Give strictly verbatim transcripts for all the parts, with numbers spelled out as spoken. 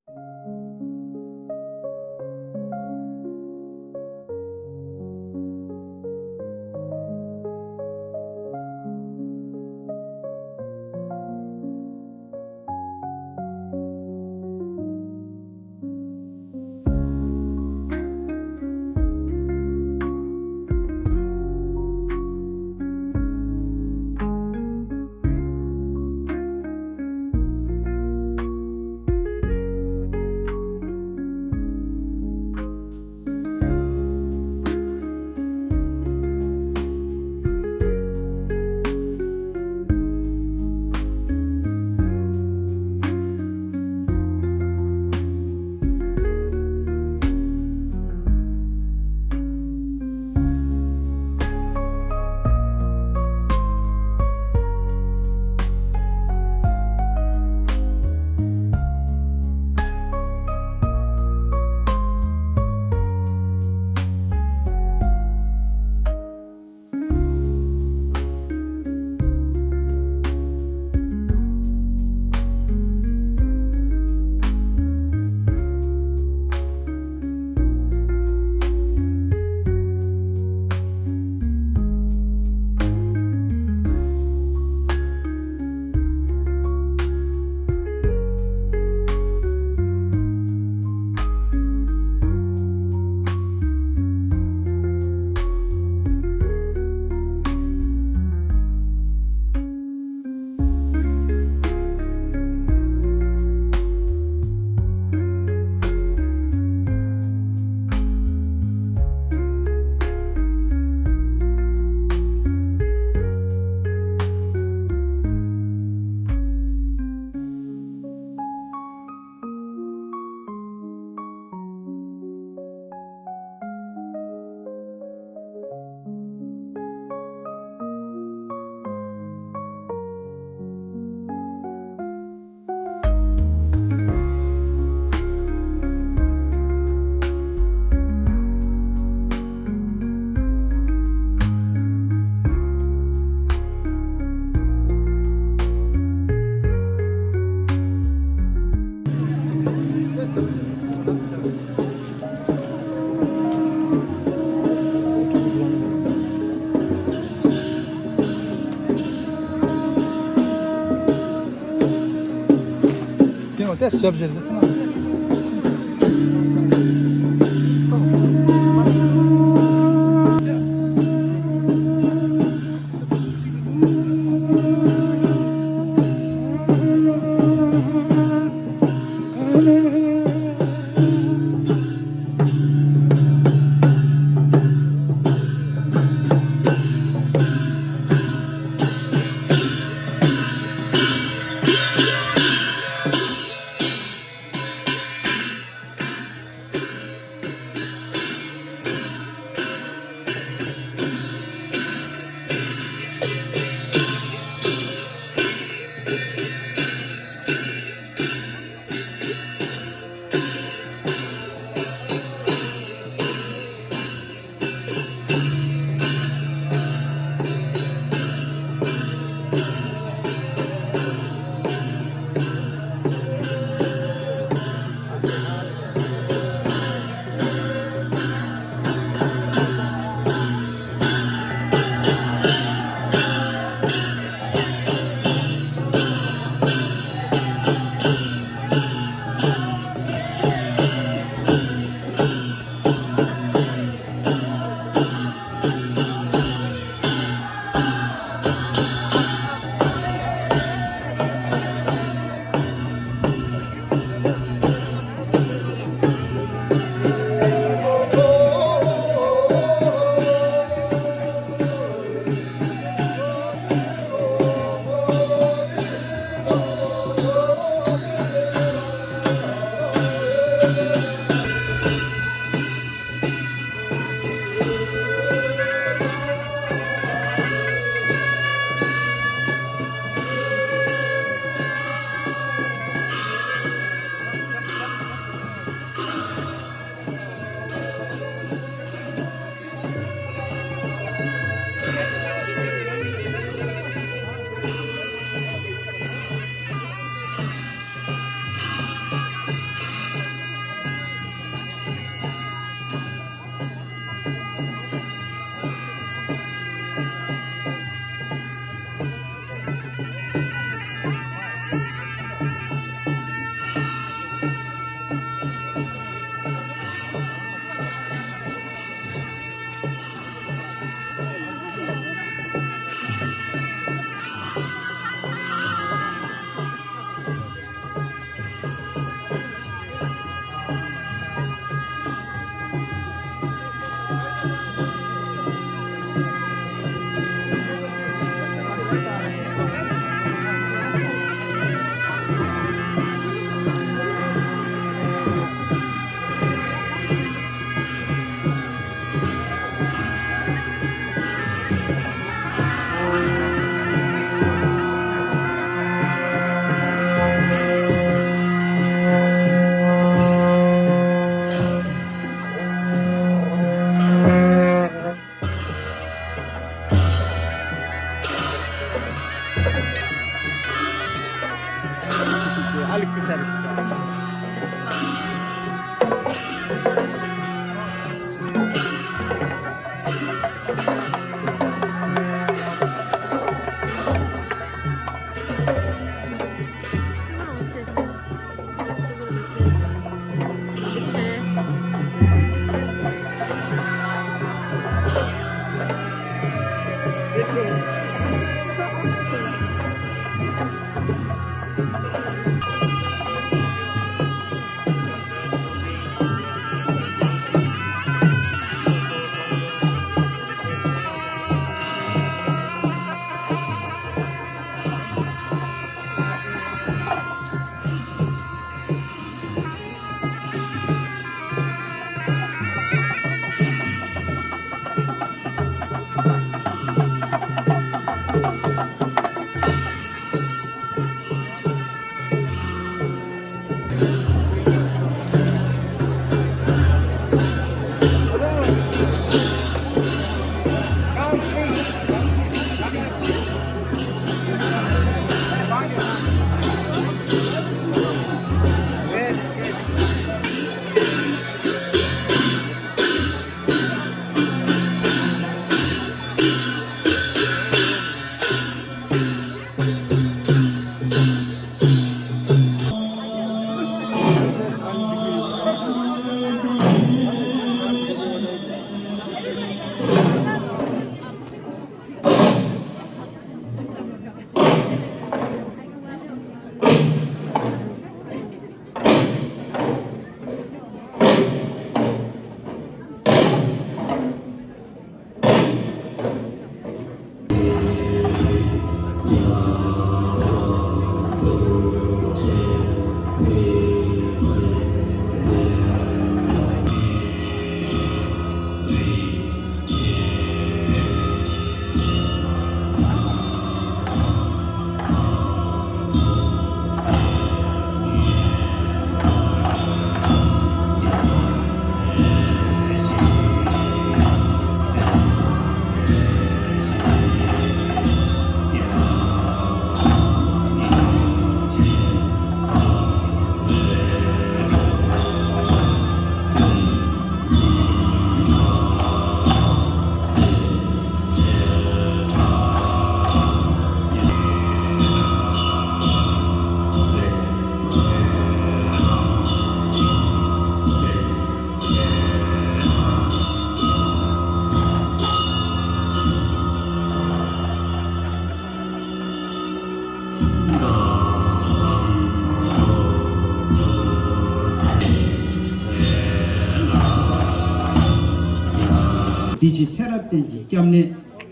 དེ་ནས་ཏེས་ཞབས་ཞེས་ཟེར་ཚུལ། འདི་ཕྱི་ཚེ་རབས་གཏན་གྱི་སྐྱབས་གནས།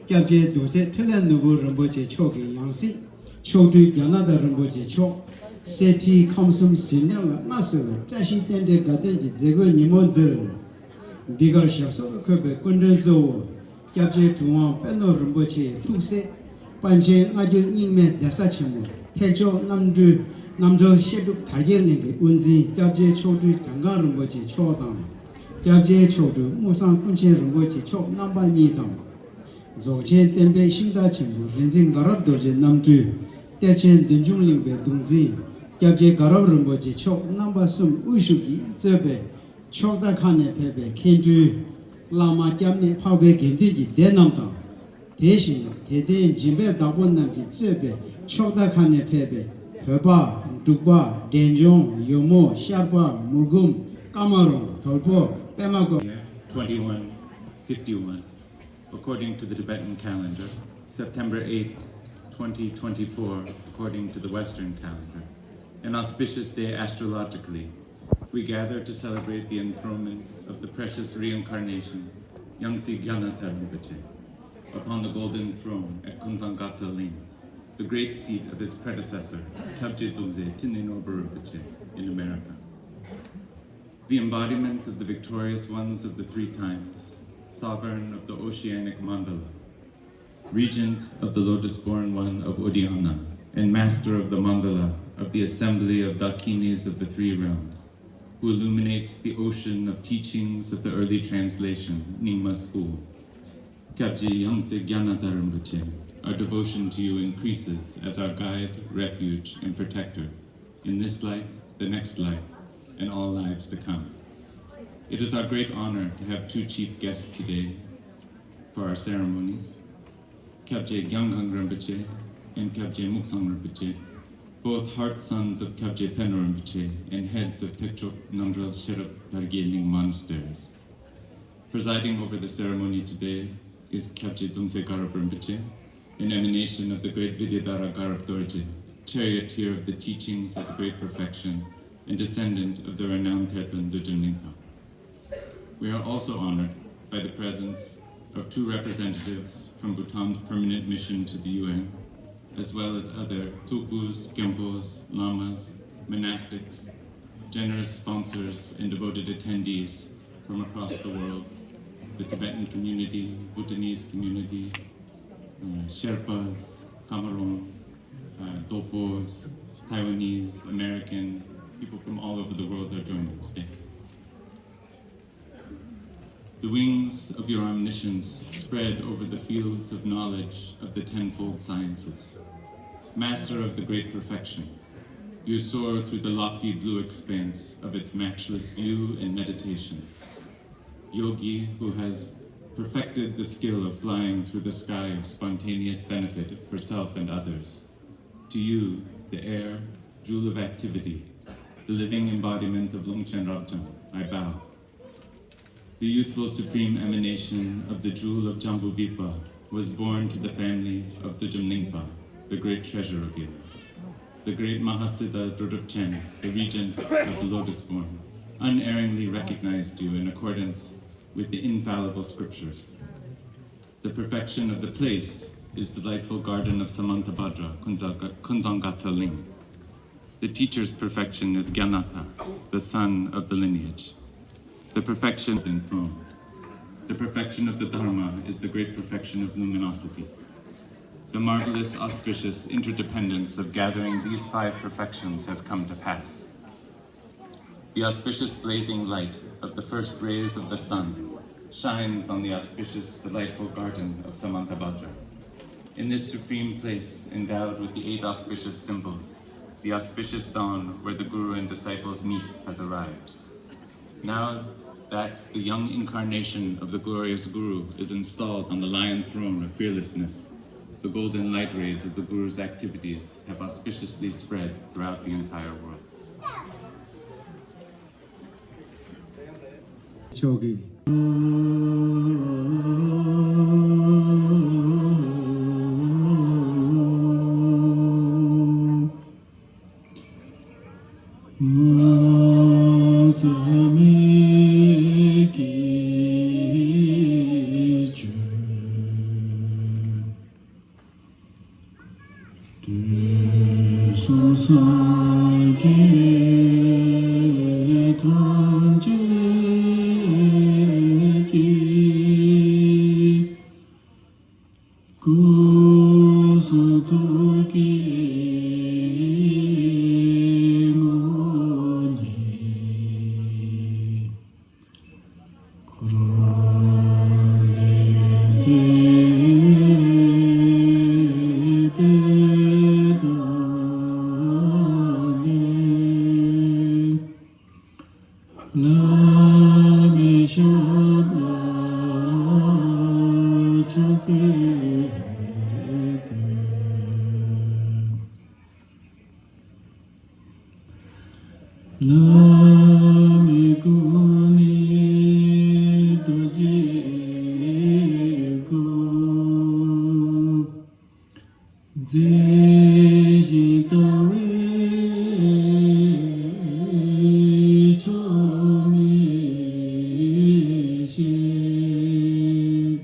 སྐྱབས་རྗེ་གདུང་སྲས་འཕྲིན་ལས་ནོར་བུ་རིན་པོ་ཆེ་མཆོག་གི་ཡང་སྲིད། མཆོག་སྤྲུལ་རྒྱ་ནག་དར་རིན་པོ་ཆེ་མཆོག། གསེར་ཁྲིའི་ཁམས་གསུམ་ཟིལ་གནོན་ལ་མངའ་གསོལ་བའི་བཀྲ་ཤིས་རྟེན་འབྲེལ་དགའ་སྟོན་གྱི་མཛད་སྒོའི་ཉིན་མོ་འདིར། འདི་གར་ཞབས་སོར་འཁོད་པའི་སྐུ་མགྲོན་གཙོ་བོ། སྐྱབས་རྗེ་གྲུབ་དབང་དཔལ་ནོར་རིན་པོ་ཆེའི་ཐུགས་སྲས། པཎ་ཆེན་སྔ་འགྱུར་རྙིང་མའི་གདན་ས་ཆེན་མོ་ཐེག་མཆོག་རྣམ་གྲོལ། རྣམ་གྲོལ་བཤད་སྒྲུབ་དར་རྒྱས་གླིང་གི་དབུ་འཛིན་སྐྱབས་རྗེ་མཆོག་སྤྲུལ་གྱང་ཁང་རིན་པོ་ཆེ་མཆོག་དང་། སྐྱབས་རྗེ་མཆོག་སྤྲུལ་སྨུག་སང་ཀུན་མཁྱེན་རིན་པོ་ཆེ་མཆོག་རྣམ་པ་གཉིས་དང་། རྫོགས་ཆེན་བསྟན་པའི་ཤིང་རྟ་ཆེན་པོ་རིག་འཛིན་དགའ་རབ་རྡོ་རྗེ་རྣམ་སྤྲུལ། གཏེར་ཆེན་བདུད་འཇོམས་གླིང་པའི་གདུང་འཛིན་སྐྱབས་རྗེ་དགའ་རབ་རིན་པོ་ཆེ་མཆོག་རྣམ་པ་གསུམ་དབུ་བཞུགས་ཀྱིས་གཙོས་པའི་ཕྱོགས་མཐའ་ཁག་ནས་ཕེབས་པའི་མཁན་སྤྲུལ། བླ་མ་སྐྱབས་གནས་འཕགས་པའི་དགེ་འདུན་གྱི་སྡེ་རྣམས་དང་། དེ་བཞིན་དད་ལྡན་སྦྱིན་པའི་བདག་པོ་རྣམས་ཀྱིས་གཙོས་པའི་ཕྱོགས་མཐའ་ཁག་ནས་ཕེབས་པའི་བོད་པ། འབྲུག་པ། འབྲས་ལྗོངས། ཡོ་མོ། ཤར་པ། མུ་གུམ། ཀ་མ་རོང་། དོལ་པོ། པད་མ་ཀོ། Twenty-one fifty-one, according to the Tibetan calendar, September eighth, twenty twenty-four, according to the Western calendar, an auspicious day astrologically. We gather to celebrate the enthronement of the precious reincarnation, Yangtze Gyanatha Rinpoche, upon the golden throne at Kunzang Gatsa Ling, the great seat of his predecessor, Kyabje Dungze Tinne Norbu Rinpoche, in America. The embodiment of the victorious ones of the three times, sovereign of the oceanic mandala, regent of the lotus-born one of Uddiyana, and master of the mandala of the assembly of Dakinis of the three realms, who illuminates the ocean of teachings of the early translation, Nyingma school. Kyabje Yangtze Gyanatha Rinpoche, our devotion to you increases as our guide, refuge, and protector in this life, the next life, and all lives to come. It is our great honor to have two chief guests today for our ceremonies, Kyabje Gyanggang Rinpoche and Kyabje Muksang Rinpoche, both heart sons of Kyabje Peno Rinpoche and heads of Tekchok, Namdral, Sherab, Dargye Ling monasteries. Presiding over the ceremony today is Kyabje Dungse Garab Rinpoche, an emanation of the great Vidyadhara Garab Dorje, charioteer of the teachings of the great perfection, and descendant of the renowned Therpan Dudjom Lingpa. We are also honored by the presence of two representatives from Bhutan's permanent mission to the U N, as well as other tulkus, khenpos, lamas, monastics, generous sponsors, and devoted attendees from across the world, the Tibetan community, Bhutanese community, uh, Sherpas, Kamarong, uh, Dopos, Taiwanese, American, people from all over the world are joining today. The wings of your omniscience spread over the fields of knowledge of the tenfold sciences. Master of the great perfection, you soar through the lofty blue expanse of its matchless view and meditation. Yogi who has perfected the skill of flying through the sky of spontaneous benefit for self and others. To you, the air, jewel of activity, the living embodiment of Longchen Rabjam, I bow. The youthful supreme emanation of the jewel of Jambubipa was born to the family of Dudjom Lingpa, the great treasure of Yellow. The great Mahasiddha Drodrop Chen, the regent of the Lotus Born, unerringly recognized you in accordance with the infallible scriptures. The perfection of the place is delightful garden of Samantabhadra, Kunza-, Kunzanggatsa Ling. The teacher's perfection is Gyanatha, the son of the lineage. The perfection in throne. The perfection of the Dharma is the great perfection of luminosity. The marvelous, auspicious interdependence of gathering these five perfections has come to pass. The auspicious blazing light of the first rays of the sun shines on the auspicious, delightful garden of Samantabhadra. In this supreme place, endowed with the eight auspicious symbols, the auspicious dawn where the Guru and disciples meet has arrived. Now that the young incarnation of the glorious Guru is installed on the lion throne of fearlessness, the golden light rays of the Guru's activities have auspiciously spread throughout the entire world. མཆོག་གིས། སངས་རྒྱས་ཐམས་ཅད་ཀྱི་སྐུ་གསུང་ཐུགས་ཀྱི་ངོ་བོ་ཉིད། འཁོར་ལོ་བརྒྱ་པའི་དང་ལྡན། བླ་མའི་ཞབས་ལ་ཕྱག་འཚལ་ཏེ། བླ་མའི་སྐུ་ནི་རྡོ་རྗེའི་སྐུ། མཛེས་ཤིང་དྭངས་པའི་ཆོས་མིག་བཞིན།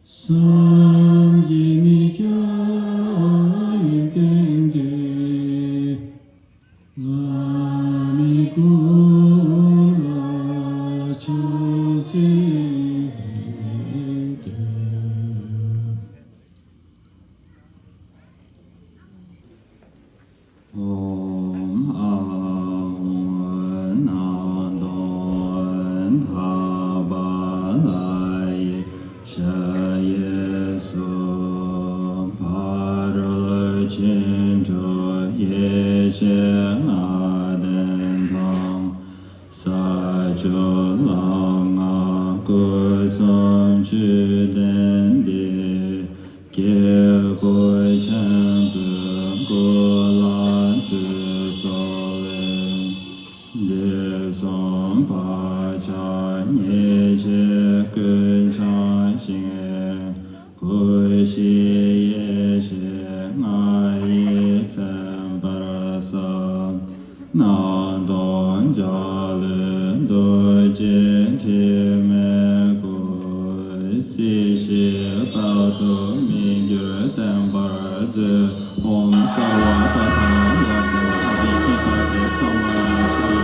བསམ་གྱིས་མི་ཁྱབ་ཡོན་ཏན་ལྡན། བླ་མའི་སྐུ་ལ་ཕྱག་འཚལ་ཏེ། ཨོཾ་ཨཱཿཧཱུྃ་ནཱ་དཱོན་དྷཱ་པཱ་ལ་ཡེ་ཤཱ་ཡེ་སྭཱ་ཧཱ། ཕ་རོལ་ཕྱིན་དྲུག་ཡེ་ཤེས་ལྔ་ལྡན་དང་། ས་བཅུ་ལམ་ལྔ་སྐུ་གསུམ་བཅུད་ལྡན་འདི། དཀྱིལ་འཁོར་ཆེན་པོའི་སྐུ་ལ་ཚུར་གསོལ་བས། དུས་གསུམ་བག་ཆགས་ཉེས་བྱས་ཀུན་བྱང་ཞིང་། སྐུ་བཞིའི་ཡེ་ཤེས་ལྔ་ཡིས་མཚན་པར་གསལ། སྣང་སྟོང་འཇའ་ལུས་རྡོ་རྗེ་དྲི་མེད་སྐུ། སྲིད་ཞིའི་དཔལ་དུ་མི་འགྱུར་བརྟན་པར་མཛོད། ཨོཾ་སརྦ་ས་ཏྭ་ཡ་ཏྭ་ཨ་ཏི་ཏི་ཏ་ཏེ་ས་མ་ཡ་ཏི།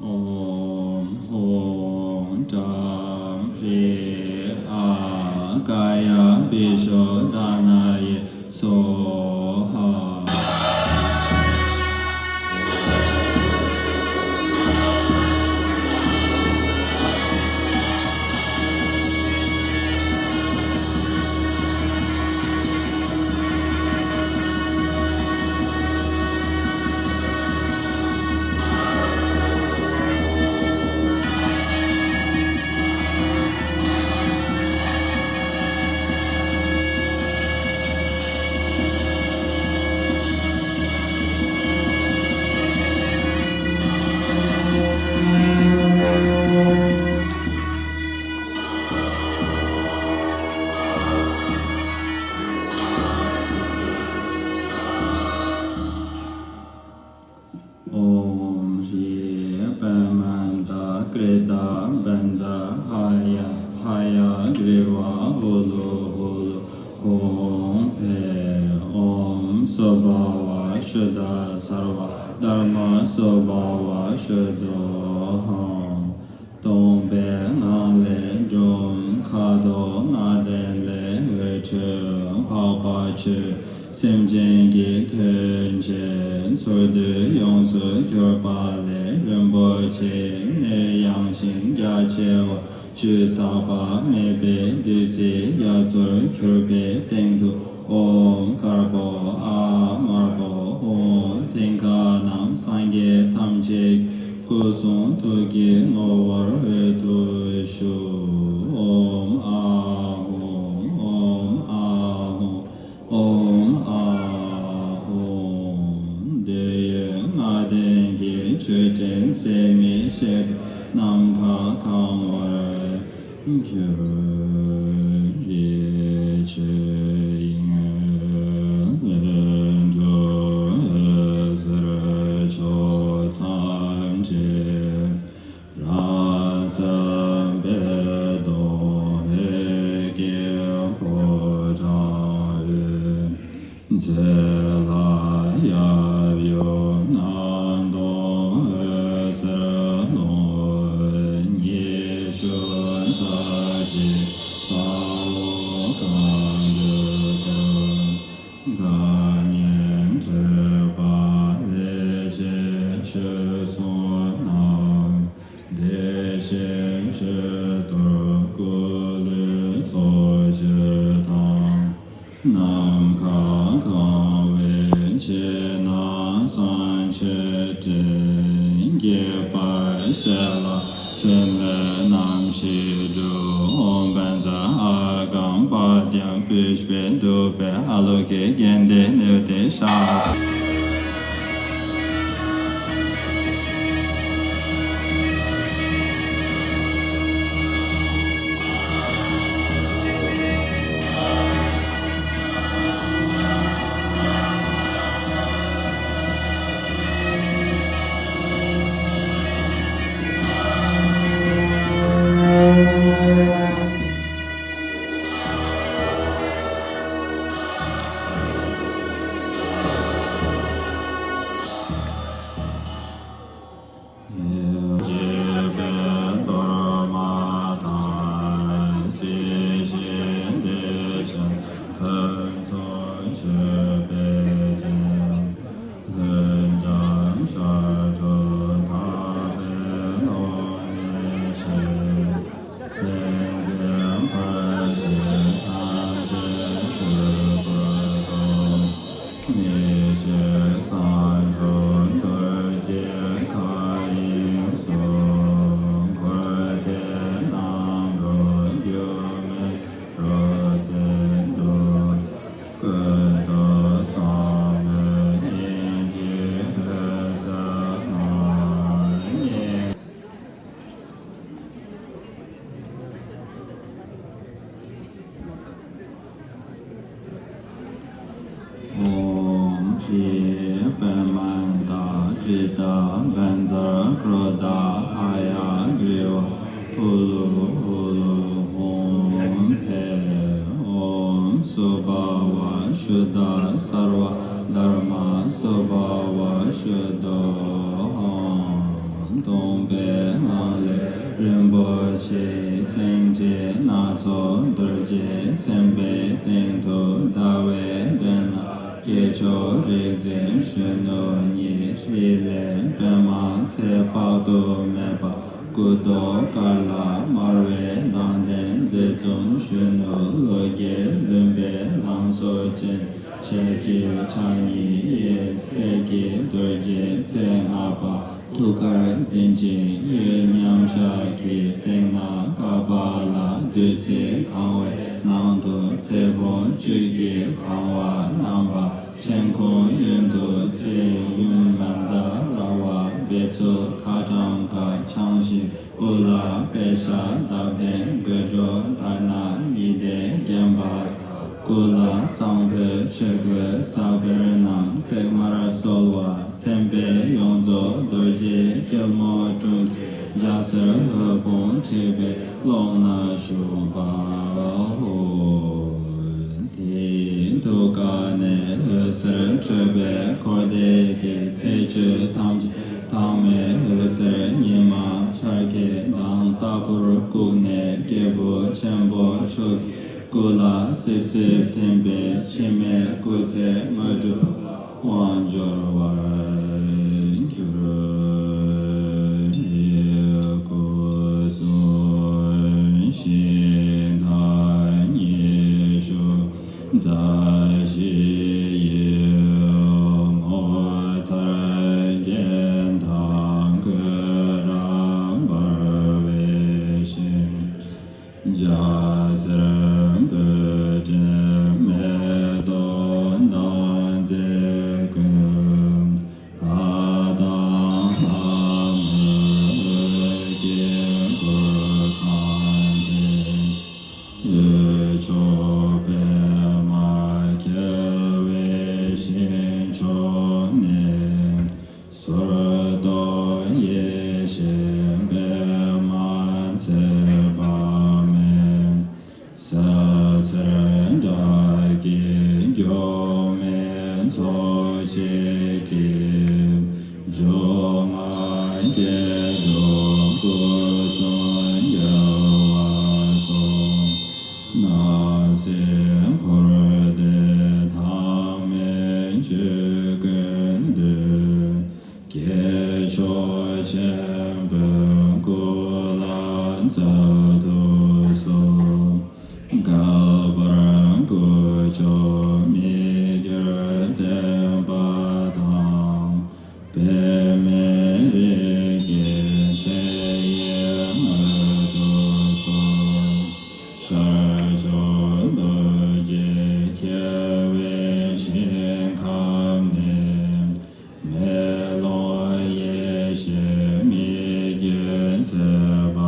ཨོཾ་ཧཱུྃ་ཏྲཾ་ཧྲཱིཿ་ཨཱ་ཀཱ་ཡ་བི་ཤུདྡྷ་ནཱ་ཡེ་སྭཱ་ཧཱ། ཨོཾ་ཧྲཱིཿ་པདྨ་ཏ་ཀྲྀ་ཏ་བཛྲ་ཧ་ཡ་ཧ་ཡ་གྲཱི་ཝ་ཧུ་ལུ་ཧུ་ལུ་ཧཱུྃ་ཕཊ། ཨོཾ་སྭ་བྷཱ་ཝ་ཤུདྡྷ་སརྦ་དྷརྨ་སྭ་བྷཱ་ཝ་ཤུདྡྷོ་ཧཾ། སྟོང་པའི་ངང་ལས་འབྱུང་། ཁ་དོག་ལྔ་ལྡན་ལས་འོད་འཕྲོས་འཕགས་པ་སྤྱོད། སེམས་ཅན་གྱི་དོན་བྱེད་ཚུལ་དུ་ཡོངས་སུ་གྱུར་པ་ལས། རིན་པོ་ཆེའི་གནས་ཡངས་ཤིང་རྒྱ་ཆེ་བ། བཅུད་ཟག་པ་མེད་པའི་བདུད་རྩིའི་རྒྱ་མཚོར་གྱུར་པའི་སྟེང་དུ། ཨོཾ་དཀར་པོ་ཨཱཿདམར་པོ་ཧཱུྃ། སྐུ་གསུང་ཐུགས་ཀྱི་ནོར་བུར་འོད་དུ་ཞུ། ཨོཾ་ཨཱཿཧཱུྃ། ཨོཾ་ཨཱཿཧཱུྃ། ཨོཾ་ཨཱཿཧཱུྃ། འདོད་ཡོན་ལྔ་ལྡན་གྱི་མཆོད་སྤྲིན་ཟད་མི་ཤེས་པས་ནམ་མཁའ་གང་བར་གྱུར་ཅིག། ལྷུན་གྲུབ་འོད་ཟེར་ཕྱོགས་མཚམས་བྲལ། རང་སེམས་པའི་སྟོང་འོད་ཀྱི་ཕོ་བྲང་འོད། ཚེ་ལ་ཡབ་ཡུམ་སྣང་སྟོང་འོད་ཟེར་ཀློང་། ཉི་ཤུ་རྩ་གཅིག་དཔའ་བོ་བཀའ་འགྱུར་དང་། དགའ་ཉེ་འཕྲད་པ་ལས་གཞན་ཆོས་སྲུང་རྣམས། བདེ་ཞིང་མཆོད་གཏོར་སྐུ་ལུས་ཚོགས་ཕྱིར་དང་། ནམ་མཁའ་གང་བའི་ཕྱི་ནང་གསང་མཆོད་སྤྲིན། དགྱེས་པར་བཞད་ལ་འཕྲིན་ལས་རྣམ་བཞི་སྒྲུབ། ཨོཾ་བཛྲ་ཨ་ཀཾ་པཱདྱཾ་པུཥྤེ་དྷཱུ་པེ་ཨ་ལོ་ཀེ་གནྡྷེ་ནཻ་ཏེ་ཤ། ཡེ་ཤེས་གསང་འཛུལ་རྡོ་རྗེ་མཁའ་དབྱིངས་སུ། འཁོར་འདས་རྣམ་རོལ་སྒྱུ་མའི་རོལ་རྩེད་དུ། ཀུན་ཏུ་བཟང་པོའི་དབྱིངས་ཀྱི་འོད་ཟེར་མ་ཡིན། ཨོཾ་ཤྲཱི་པདྨ་དྷ་རི་ཏ་བཛྲ་ཀྲོ་དྷ་ཧ་ཡ་གྲི་བ་ཧུ་ལུ་ཧུ་ལུ་ཧཱུྃ་ཕཊ། ཨོཾ་སུ་བྷ་ཝ་ཤུདྡྷ་སརྦ་དྷརྨ་སུ་བྷ་ཝ་ཤུདྡྷོ་ཧཱུྃ། སྟོང་པའི་ངང་ལས་རིན་པོ་ཆེའི་སེང་ཁྲི་སྣ་ཚོགས་རྡོ་རྗེ་ཚེམས་དཔའི་སྟེང་དུ་ཟླ་བའི་གདན་ལ་སྐྱེས་མཆོག་རིག་འཛིན་གཞོན་ནུ་ཉིད། རིགས་ལས་པདྨ་ཚེ་དཔག་ཏུ་མེད་པ། སྐུ་མདོག་དཀར་ལ་དམར་བའི་མདངས་ལྡན་མཛེས་འཛུམ་གཞོན་ནུ། ལོ་བརྒྱད་ལོན་པའི་ལང་ཚོ་ཅན། ཞལ་གཅིག་ཕྱག་གཉིས་གཡས་གསེར་གྱི་རྡོ་རྗེ་ཚེ་ལྔ་པ། ཐུགས་ཀར་འཛིན་ཅིང་གཡོན་མཉམ་བཞག་གི་སྟེང་ན་ཀ་པཱ་ལ་བདུད་རྩིས་གང་བའི་ནང་དུ་ཚེ་བོང་བཅུད་ཀྱིས་གང་བ་བསྣམས་པ། མཆན་ཁུང་གཡོན་དུ་ཚེ་ཡུམ་མནྡ་ར་བ། བཻ་ཙུ་ཁ་ཊྭཱཾ་ཀ་འཆང་ཞིང་། དབུ་ལ་པད་ཤག་འདབ་ལྡན་དགོད་བྲོ་དྷ་ན་ཡིད་བདེ་བརྒྱན་པ། སྐུ་ལ་བསང་ཕོད་ཆོས་གོས་ཟབ་དཔལ་རྣམས་བརྩེགས་མར་གསོལ་བ། མཚན་དཔེ་ཡོངས་རྫོགས་རྡོ་རྗེ་སྐྱིལ་མོ་ཀྲུང་གིས་འཇའ་ཟེར་འོད་ཕུང་འཁྲིགས་པའི་ཀློང་ན་བཞུགས་པའོ། དེའི་ཐུགས་ཀ་ནས་འོད་ཟེར་འཕྲོས་པས་འཁོར་འདས་ཀྱི་ཚེ་བཅུད་ཐམས་ཅད་དྭངས་མའི་འོད་ཟེར་ཉི་མ་འཆར་ཀའི་མདངས་ལྟ་བུར་བཀུག་ནས། སྐྱེས་བུ་ཆེན་པོ་མཆོག་གི་སྐུ་ལ་སིབ་སིབ་ཐིམ་པས་འཆི་མེད་སྐུ་ཚེ་དངོས་གྲུབ་དབང་འབྱོར་བར་གྱུར་ཅིག། སྐུ་གསུམ་ཤིང་རྟ་ཉི་ཤུ་རྩ་བཞི་ཡི་ངོ་མཚར་རྒྱན་དང་གོས་ སེར་པོ་དྲི་མེད་དོ། མདངས་མཛེས་ཀུན་ལ་དྭངས་མ་དཀྱིལ་འཁོར་གང་དེར། འོད་མཆོག་པདྨ་ཁྱབ་པའི་ཞིང་མཆོག་ནས། ཟོར་གདོང་ཡེ་ཤེས་པདྨ་ཚེ་དཔག་མེད། ཟབ་གསལ་སྒྲ་སྐད་འགྱུར་མེད་ཚོགས་བཅས་ཀྱིས། འབྱུང་ལྔ་སྐྱེ་འགྲོ་སྐུ་གསུམ་རྒྱལ་བ་སོགས། སྣང་སྲིད་འཁོར་འདས་ཐ་མལ་ཆོས་ཀུན་འདུལ། སྐྱེས་མཆོག་ཆེན་པོའི་སྐུ་ལ་མཛད་དུ་གསོལ། བསྐལ་པར་སྐུ་མཆོག་མི་འགྱུར་བརྟན་པ་དང་། པདྨའི་རིགས་ཀྱི་ཚེ་ཡི་མངོན་རྟོགས་སོགས། ཤར་ཕྱོགས་རྡོ་རྗེ་འཁྱིལ་བའི་ཞིང་ཁམས་ནས། མེ་ལོང་ཡེ་ཤེས་མི་བསྐྱོད་ཚེ་དཔག་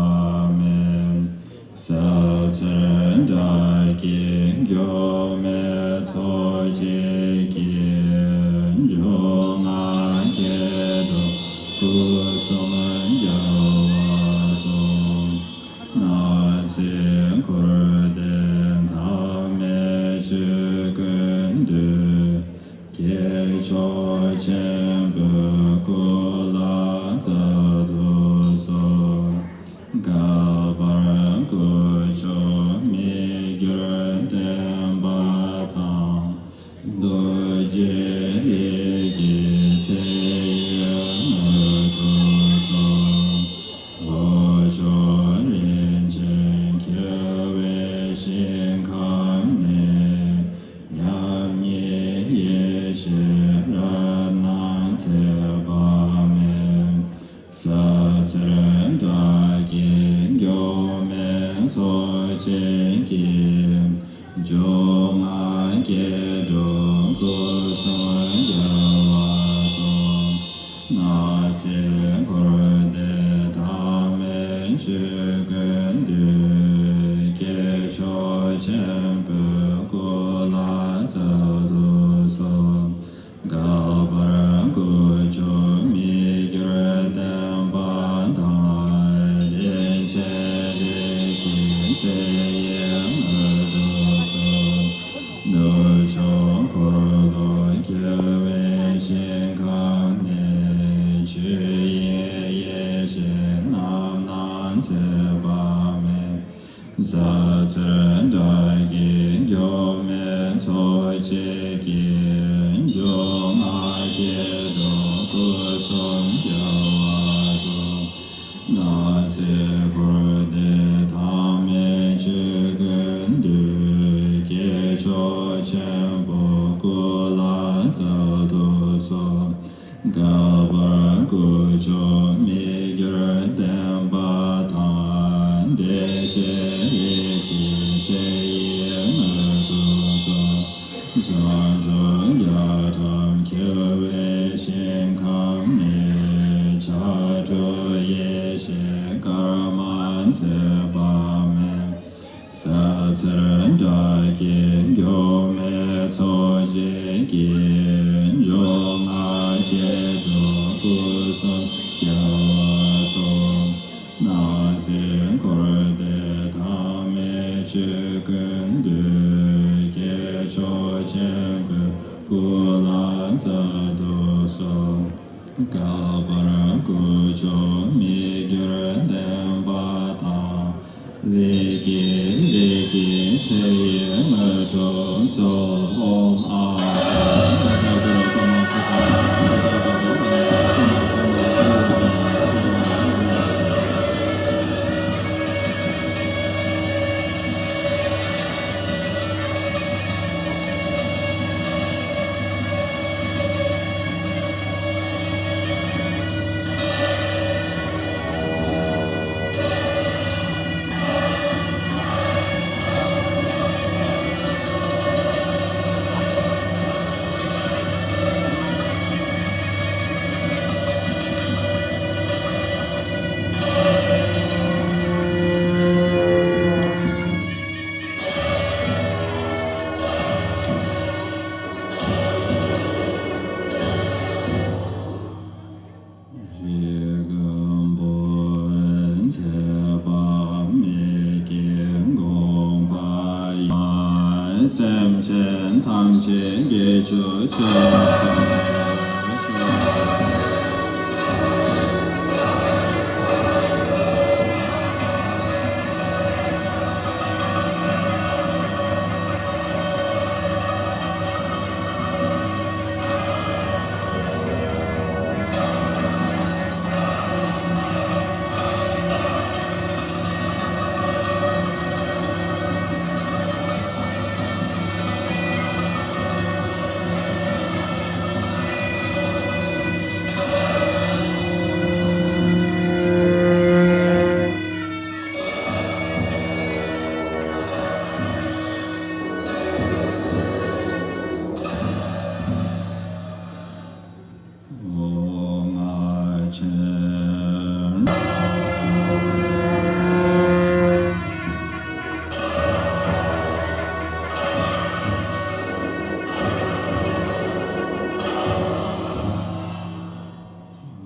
མེད། ཟབ་གསལ་སྒྲ་སྐད་འགྱུར་མེད་ཚོགས་བཅས་ཀྱིས། འབྱུང་ལྔ་སྐྱེ་འགྲོ་སྐུ་གསུམ་རྒྱལ་བ་སོགས། སྣང་སྲིད་འཁོར་འདས་ཐ་མལ་ཆོས་ཀུན་འདུལ། སྐྱེས་མཆོག་ཆེན་པོའི་སྐུ་ལ་མཛད་དུ་གསོལ། བསྐལ་པར་སྐུ་མཆོག་མི་འགྱུར་བརྟན་པ་དང་། རྡོ་རྗེ་རིགས་ཀྱི་ཚེ་ཡི་མངོན་རྟོགས་སོགས། ལྷོ་ཕྱོགས་རིན་ཆེན་འཁྱིལ་བའི་ཞིང་ཁམས་ནས། མཉམ་ཉིད་ཡེ་ཤེས་རཏྣ་ཚེ་དཔག་མེད། ཟབ་གསལ་སྒྲ་སྐད་འགྱུར་མེད་ཚོགས་བཅས་ཀྱིས། འབྱུང་ལྔ་སྐྱེ་འགྲོ་སྐུ་གསུམ་རྒྱལ་བ་སོགས། སྣང་སྲིད་འཁོར་འདས་ཐ་མལ་ཆོས་ཀུན་འདུལ། སྐྱེས་མཆོག་ཆེན་པོའི་སྐུ་ལ་མཛད་དུ་གསོལ། བསྐལ་པར་སྐུ་མཆོག་མི་འགྱུར་བརྟན་པ་དང་། རིན་ཆེན་རིགས་ཀྱི་ཚེ་ཡི་མངོན་རྟོགས་སོགས། ནུབ་ཕྱོགས་འཁོར་ལོ་འཁྱིལ་བའི་ཞིང་ཁམས་ནས། ཆོས་དབྱིངས་ཡེ་ཤེས་རྣམ་སྣང་ཚེ་དཔག་མེད། ཟབ་གསལ་སྒྲ་སྐད་འགྱུར་མེད་ཚོགས་བཅས་ཀྱིས། འབྱུང་ལྔ་སྐྱེ་འགྲོ་སྐུ་གསུམ་རྒྱལ་བ་སོགས། སྣང་སྲིད་འཁོར་འདས་ཐ་མལ་ཆོས་ཀུན་འདུལ། སྐྱེས་མཆོག་ཆེན་པོའི་སྐུ་ལ་མཛད་དུ་གསོལ། བསྐལ་པར་སྐུ་མཆོག་མི་འགྱུར་བརྟན་པ་དང་། བདེ་གཤེགས་རིགས་ཀྱི་ཚེ་ཡི་མངོན་རྟོགས་སོགས། བྱང་ཕྱོགས་རྒྱ་གྲམ་འཁྱིལ་བའི་ཞིང་ཁམས་ནས། ཕྱག་དྲུག་ཡེ་ཤེས་དཀར་དམར་མཛེས་པ་མེད། ཟབ་གསལ་སྒྲ་སྐད་འགྱུར་མེད་ཚོགས་བཅས་ཀྱིས། འབྱུང་ལྔ་སྐྱེ་འགྲོ་སྐུ་གསུམ་རྒྱལ་བ་སོགས། སྣང་སྲིད་འཁོར་འདས་ཐ་མལ་ཆོས་ཀུན་འདུལ། སྐྱེས་མཆོག་ཆེན་པོའི་སྐུ་ལ་མཛད་དུ་གསོལ། བསྐལ་པར་སྐུ་མཆོག་མི་འགྱུར་བརྟན་པ་དང་། ལས་ཀྱི་ལས་ཀྱི་ཚེ་ཡི་མངོན་རྟོགས་སོགས། ཨོཾ་ཨཱཿ་སེམས་ཅན་ཐམས་ཅད་དགེ་བཅུ་ཆེན་པོར་ཤོག། ཨོ་ང་ཆེན།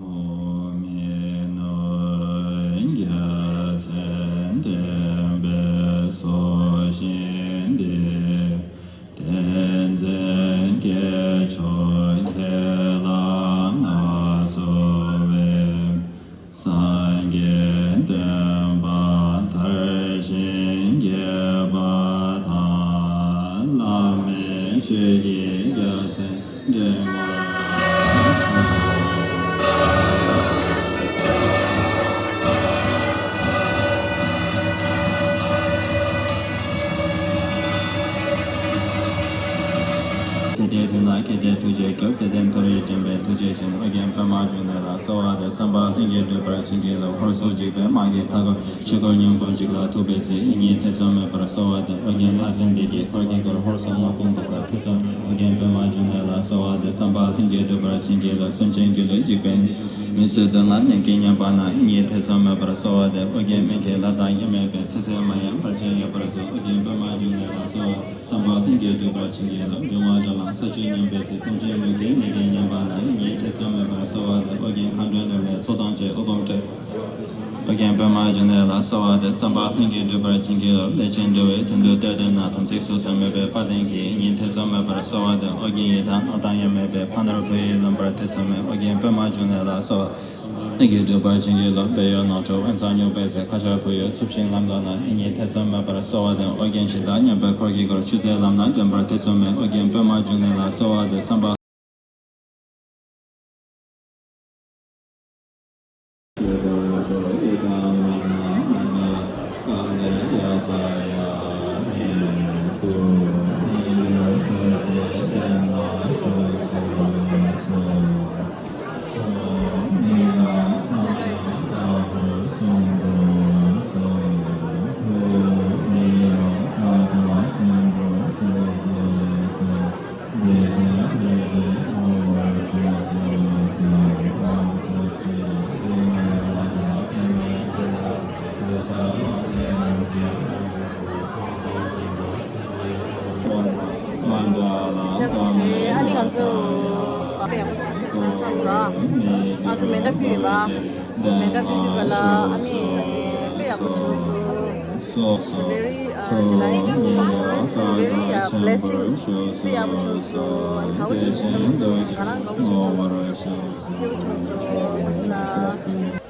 ཨོ་མི་ནུ་རྒྱལ་མཚན་ལྡན་པའི་སྲོག་ཤིང་འདི། བསྟན་འཛིན་སྐྱེས་མཆོག་མཁྱེན་ལ་མངའ་གསོལ་བའི། སངས་རྒྱས་བསྟན་པ་དར་ཞིང་རྒྱས་པ་དང་། བླ་མེད་ཆོས་ཀྱི་རྒྱལ་མཚན་འགྲེང་བར་ཤོག། ཁྱེད་དེ་དུས་ན་ཁྱེད་དེ་ཐུགས་རྗེ་སྐྱོབ། དེ་ལྟའི་མཐོ་རིས་འདྲེན་པའི་ཐུགས་རྗེ་ཅན། ཨོ་རྒྱན་པདྨ་འབྱུང་གནས་ལ་གསོལ་བ་འདེབས། བསམ་པ་ལྷུན་གྱིས་འགྲུབ་པར་བྱིན་གྱིས་རློབས། ཧོར་སོག་འཇིགས་པའི་དམག་གིས་མཐའ་བསྐོར། ཆོས་འཁོར་སྙིང་པོར་འཇིག་ལ་ཐུག་པའི་ཚེ། དབུ་སྙིང་ཐེ་ཚོམ་མེད་པར་གསོལ་བ་འདེབས། ཨོ་རྒྱན་ལྷ་སྲིན་སྡེ་བརྒྱད་འཁོར་གྱིས་བསྐོར། ཧོར་སོག་དམག་དཔུང་བཟློག་པར་ཐེ་ཚོམ། ཨོ་རྒྱན་པདྨ་འབྱུང་གནས་ལ་གསོལ་བ་འདེབས། བསམ་པ་ལྷུན་གྱིས་འགྲུབ་པར་བྱིན་གྱིས་རློབས། སེམས་ཅན་སྒྱུ་ལུས་འཇིག་པའི་མུན་སེལ་གདོན་ལ་ནད་ཀྱིས་ཉེན་པ་ན། དབུ་སྙིང་ཐེ་ཚོམ་མེད་པར་གསོལ་བ་འདེབས། ཨོ་རྒྱན་སྨན་མཁས་ལྷ་དང་དབྱེར་མེད་པས། ཚེ་ཟད་མ་ཡིན་བར་ཆད་ཡོད་པར་སེལ། ཨོ་རྒྱན་པདྨ་འབྱུང་གནས་ལ་གསོལ་བ། བསམ་པ་ལྷུན་གྱིས་འགྲུབ་པར་བྱིན་གྱིས་རློབས། འབྱུང་བ་དགྲར་ལངས་ས་བཅུད་ཉམས་པའི་ཚེ། སེམས་ཅན་མུ་གེའི་ནད་ཀྱིས་ཉེན་པ་ན། དབུ་སྙིང་ཐེ་ཚོམ་མེད་པར་གསོལ་བ་འདེབས། ཨོ་རྒྱན་མཁའ་འགྲོའི་ནོར་བུས་ཚོགས་དང་བཅས། དབུ་སྒོམ་བགྲོད། ཨོ་རྒྱན་པདྨ་འབྱུང་གནས་ལ་གསོལ་བ་འདེབས། བསམ་པ་ལྷུན་གྱིས་འགྲུབ་པར་བྱིན་གྱིས་རློབས། ལས་ཅན་འགྲོ་བའི་དོན་དུ་གཏེར་འདོན་ན། དམ་ཚིག་ཟུར་ཟ་མེད་པའི་དཔལ་ལྡན་གྱིས། དབུ་སྙིང་ཐེ་ཚོམ་མེད་པར་གསོལ་བ་འདེབས། ཨོ་རྒྱན་ཡི་དམ་ལྷ་དང་དབྱེར་མེད་པས། ཕ་ནོར་བུ་ཡིས་ལོན་པར་ཐེ་ཚོམ་མེད། ཨོ་རྒྱན་པདྨ་འབྱུང་གནས་ལ་གསོལ་བ། ལྷུན་གྱིས་འགྲུབ་པར་བྱིན་གྱིས་རློབས། བོད་ཡུལ་ནང་ཁྲོ་དབེན་ས་སྨྱུག་པའི་ཚེ། ཁ་ཆར་བུ་ཡུག་འཚུབས་ཤིང་ལམ་ལྷོད་ན། དབུ་སྙིང་ཐེ་ཚོམ་མེད་པར་གསོལ་བ་འདེབས། ཨོ་རྒྱན་གཞི་བདག་མཉམ་པའི་འཁོར་གྱིས་བསྐོར། ཆུ་ཚོད་ལམ་སྣ་འདྲེན་པར་ཐེ་ཚོམ་མེད། ཨོ་རྒྱན་པདྨ་འབྱུང་གནས་ལ་གསོལ་བ་འདེབས། བསམ་པ། ཨ་ནི་ང་ཚོ་ང་ཚོ་མེ་མདའ་ཕུད་ཡོད་པ། མེ་མདའ་ཕུད་དུས་ག་ལ་ཨ་ནི་དཔེ་ཡག་པོ་བྱུང་སོང་། Very, uh, delighted, very, uh, blessing. དཔེ་ཡག་པོ་བྱུང་སོང་། ཨ་ནི་དགའ་པོ་བྱུང་སོང་། ང་རང་དགའ་པོ་བྱུང་སོང་། ཐུགས་རྗེ་ཆེ།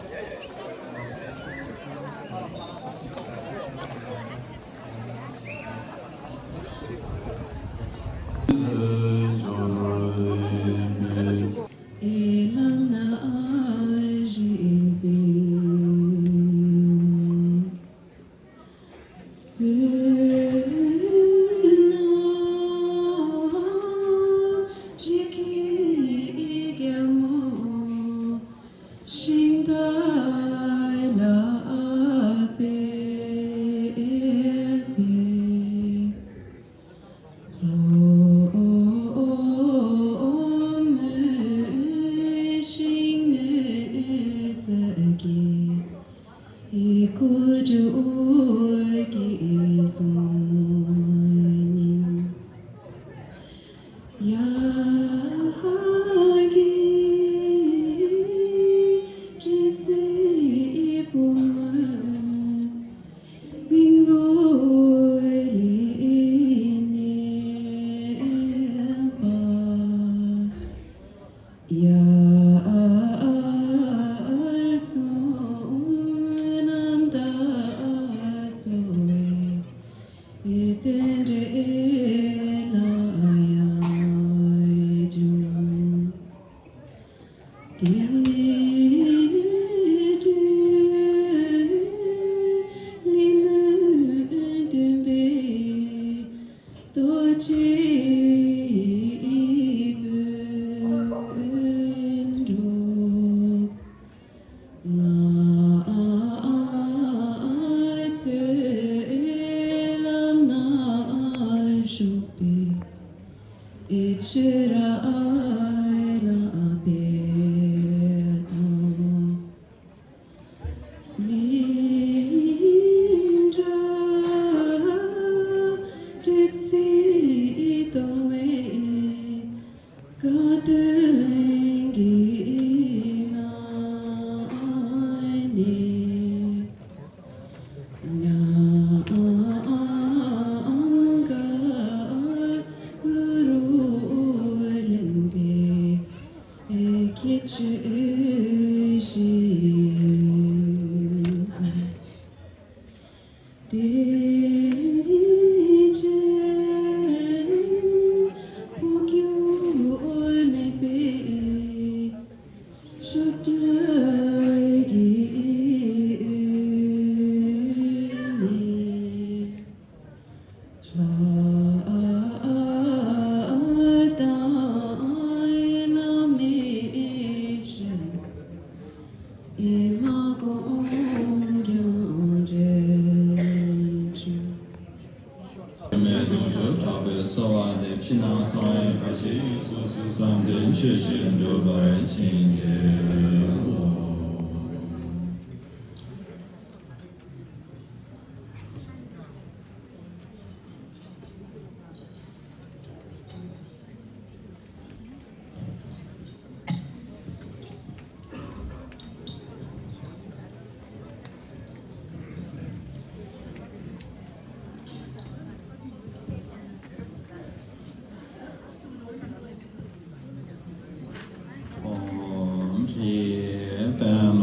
ཨོཾ་ཧྲཱིཿ་པདྨ་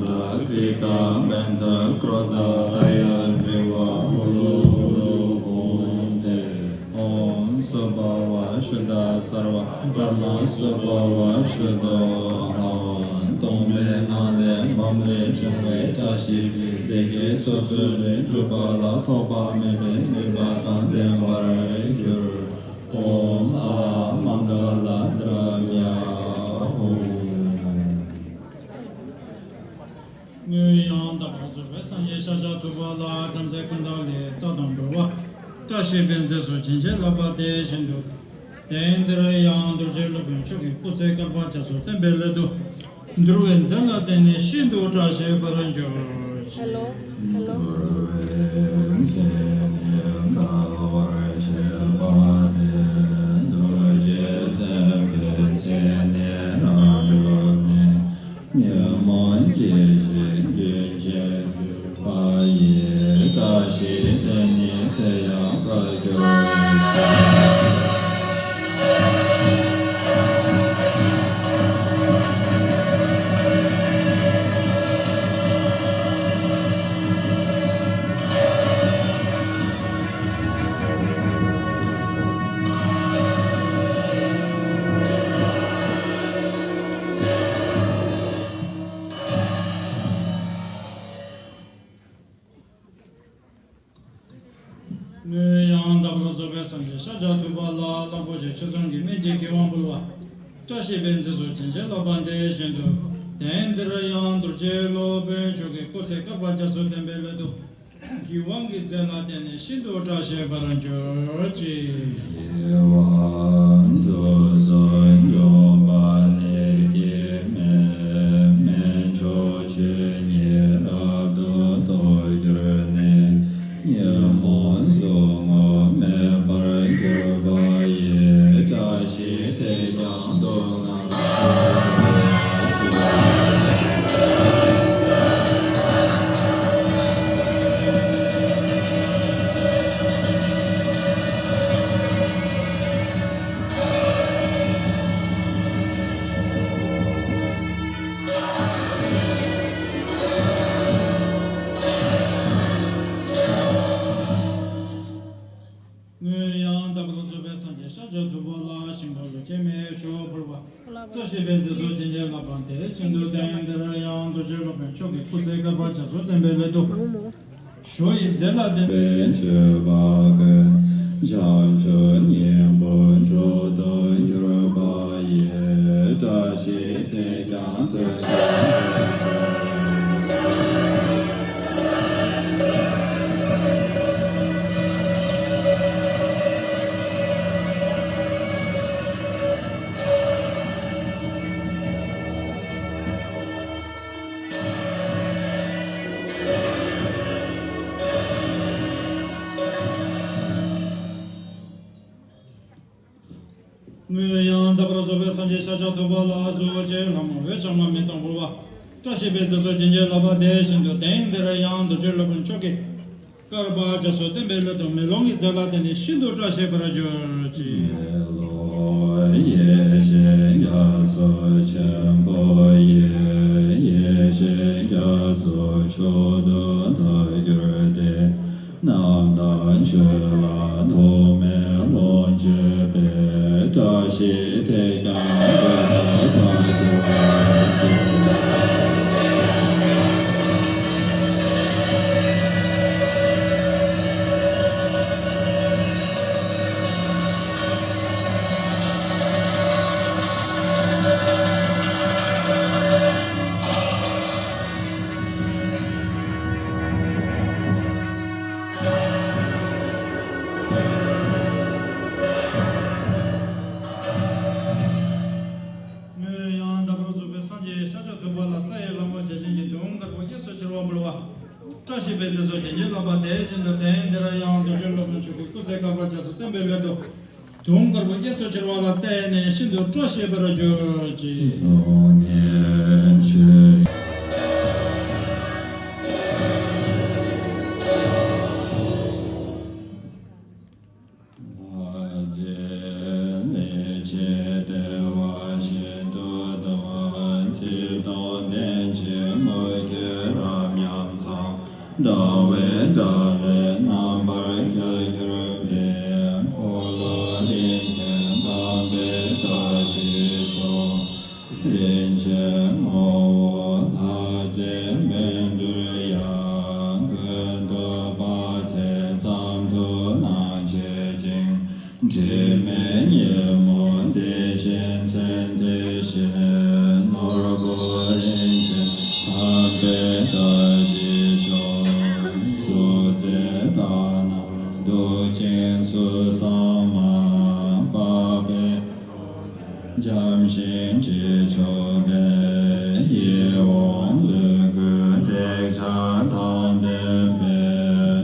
ཏ་ཀྲྀ་ཏ་བཛྲ་ཀྲོ་ཌ་ཨཱ་ཡ་གྲི་བ་ཧུ་ལུ་ཧུ་ལུ་ཧཱུྃ་ཕཊ། ཨོཾ་སྭ་བྷཱ་ཝ་ཤུདྡྷ་སརྦ་དྷརྨ་སྭ་བྷཱ་ཝ་ཤུདྡྷོ་ཨ་ཧཾ། སྟོང་པའི་ངང་ལས་འབུམ་ལས་བྱུང་བའི་བཀྲ་ཤིས་པའི་རྫས་ཀྱིས་སོ་སོའི་ལུས་གྲུབ་པ་ལ་ཐོགས་པ་མེད་པའི་ནུས་པ་དང་ལྡན་པར་གྱུར། ཨོཾ་ཨཱཿཧཱུྃ་མངྒ་ལ་དྲ་མྱ་ཧཱུྃ། སྔོན་ཡང་དག་པར་རྫོགས་པའི་སངས་རྒྱས་ཤཱཀྱ་ཐུབ་པ་ལ་བྲམ་ཟེ་ཀུན་དགའ་ལས་རྩྭ་དང་འགྲོ་བ་བཀྲ་ཤིས་པའི་རྫས་སུ་བྱིན་གྱིས་བརླབས་པ་དེ་བཞིན་དུ། དེང་འདིར་ཡང་རྡོ་རྗེ་སློབ་དཔོན་མཆོག་གི་སྐུ་ཚེ་བསྐལ་པ་བརྒྱ་སོགས་བརྟན་པའི་སླད་དུ། འདུལ་བའི་རྫས་ལ་བརྟེན་ནས་ཤིན་ཏུ་བཀྲ་ཤིས་པར་གྱུར་ཅིག། ཧེ་ལོ། ཧེ་ལོ། འདུལ་བའི་རྫས་ནི་དགའ་བར་བྱེད་པ་སྟེ། འདུལ་བྱེད་སེམས་དཔའི་ཚེ་ནི་རབ་བསྒྲུབས་ནས། ཉོན་མོངས་སྐྱེ་ཞིང་རྒྱུན་ཆད་གྱུར་པ་ཡི། བཀྲ་ཤིས་དེ་ཉིད་ཚེ་ཡང་བསྐལ་གྱུར་ཅིག། སྔོན་ཡང་དག་པར་རྫོགས་པའི་སངས་རྒྱས་ཤཱཀྱ་ཐུབ་པ་ལ་གླང་པོ་ཆེ་ཆོས་སྐྱོང་གི་སྨན་གྱི་གོས་དབང་ཕུལ་བ། བཀྲ་ཤིས་པའི་རྫས་སུ་བྱིན་གྱིས་བརླབས་པ་དེ་བཞིན་དུ། དེང་འདིར་ཡང་རྡོ་རྗེ་སློབ་དཔོན་མཆོག་གི་སྐུ་ཚེ་བསྐལ་པ་བརྒྱ་སོགས་བརྟན་པའི་སླད་དུ། གི་དབང་གི་རྫས་ལ་བརྟེན་ནས་ཤིན་ཏུ་བཀྲ་ཤིས་པར་གྱུར་ཅིག། གི་དབང་དུས་སུ་འཇོམས་པ་ལས་སྐྱེས་མའི་སྨན་མཆོག་ཆོས་ཉིད་རབ་ཏུ་རྟོགས་གྱུར་ནས། ཉོན་མོངས་ཟུག་རྔུ་མེད་པར་གྱུར་པ་ཡི། བཀྲ་ཤིས་དེས་ཀྱང་སྡུག་བསྔལ་ སྔོན་ཡང་དག་པར་རྫོགས་པའི་སངས་རྒྱས་ཤཱཀྱ་ཐུབ་པ་ལ་ཞིང་ཁམས་སུ་སྐྱེ་མེད་མཆོག་ཕུལ་བ། བཀྲ་ཤིས་པའི་རྗེས་སུ་བྱིན་གྱིས་བརླབས་པ་དེ་བཞིན་དུ་དེང་འདིར་ཡང་རྡོ་རྗེ་སློབ་དཔོན་མཆོག་གི་སྐུ་ཚེ་བསྐལ་པ་རྒྱ་མཚོ་བརྟན་པའི་སླད་དུ། ཞུ་ཡི་རྫས་ལ་བརྟེན་པའི་མཆོད་པ་ཀུན་བྱང་ཆུབ་སྙིང་པོའི་མཆོག་ཏུ་གྱུར་པ་ཡི། བཀྲ་ཤིས་དེས་ཀྱང་ཐོད་རྒལ་ཐོབ་པར་ཤོག། སྔོན་ཡང་དག་པར་རྫོགས་པའི་སངས་རྒྱས་ཤཱཀྱ་ཐུབ་པ་ལ་གཟུགས་ཅན་ལྷ་མོ་འོད་འཆང་མ་མེ་ཏོག་ཕུལ་བ། བཀྲ་ཤིས་པའི་རྗེས་སུ་བྱིན་གྱིས་བརླབས་པ་དེ་བཞིན་དུ་དེང་འདིར་ཡང་རྡོ་རྗེ་སློབ་དཔོན་མཆོག་གི་བསྐལ་པ་རྒྱ་མཚོ་བརྟན་པའི་སླད་དུ་མེ་ལོང་གི་རྫས་ལ་བརྟེན་ནས་ཤིན་ཏུ་བཀྲ་ཤིས་པར་གྱུར་ཅིག། མེ་ལོང་ཡེ་ཤེས་རྒྱ་མཚོ་ཆེན་པོ་ཡི། ཡེ་ཤེས་རྒྱ་མཚོ་མཆོག་ཏུ་ཐལ་གྱུར་ཏེ། རྣམ་དག་ཆོས་ལ་ཐོགས་མེད་ལོངས་སྤྱོད་པའི། བཀྲ་ཤིས་དེས་ཀྱང་ཐོབ་པར་ཤོག། སྔོན་ཡང་དག་པར་རྫོགས་པའི་སངས་རྒྱས་ཤཱཀྱ་ཐུབ་པ་ལ་ས་ཡི་གླང་པོ་ཆེ་ཅན་གྱི་མདུང་དཀར་པོ་གཡས་སུ་འཁྱིལ་བ་འབུལ་བ། བཀྲ་ཤིས་པའི་རྗེས་སུ་བྱིན་གྱིས་བརླབས་པ་དེ་བཞིན་དུ་དེང་འདིར་ཡང་རྡོ་རྗེ་སློབ་དཔོན་མཆོག་གི་སྐུ་ཚེ་བསྐལ་པ་རྒྱ་མཚོ་བརྟན་པའི་སླད་དུ། དུང་དཀར་པོ་གཡས་སུ་འཁྱིལ་བ་ལ་བརྟེན་ནས་ཤིན་ཏུ་བཀྲ་ཤིས་པར་གྱུར་ཅིག། ཐུགས་ཉིད་ཆོས། ལྷ་རྗེ་ལས་བྱེད་བདེ་བ་ཞིག་ཏུ་གཏོང་བ། ཚིག་དང་ལྡན་ཅིང་མུ་ཁྱུད་རབ་ཉམས་སམ། དྲ་བའི་དགྲ་ལས་རྣམ་པར་རྒྱལ་གྱུར་པའི། འཁོར་ལོ་རིན་ཆེན་དམ་པའི་བཀྲ་ཤིས་ཤོག། རིན་ཆེན་ངོ་བོ་ལྷ་རྫས་སྨན་གྲུབ་ཡང་། ཀུན་ཏུ་དཔག་ཚད་ཙམ་དུ་སྣང་བྱེད་ཅིང་། དྲི་མེད་ཉིན་མོ་དེ་བཞིན་མཚན་དེ་བཞིན། ནོར་བུ་རིན་ཆེན་དམ་པའི་བཀྲ་ཤིས་ཤོག། གཟུགས་མཛེས་དག་སྣང་མཐུ་ཆེན་ཚུལ་བཟང་མ། པགས་པའི་འཇམ་ཞིང་དྲི་ཆུ་འབེབས། ཡིད་འོང་ལུས་འགུལ་རེག་བྱ་དང་ལྡན་པའི།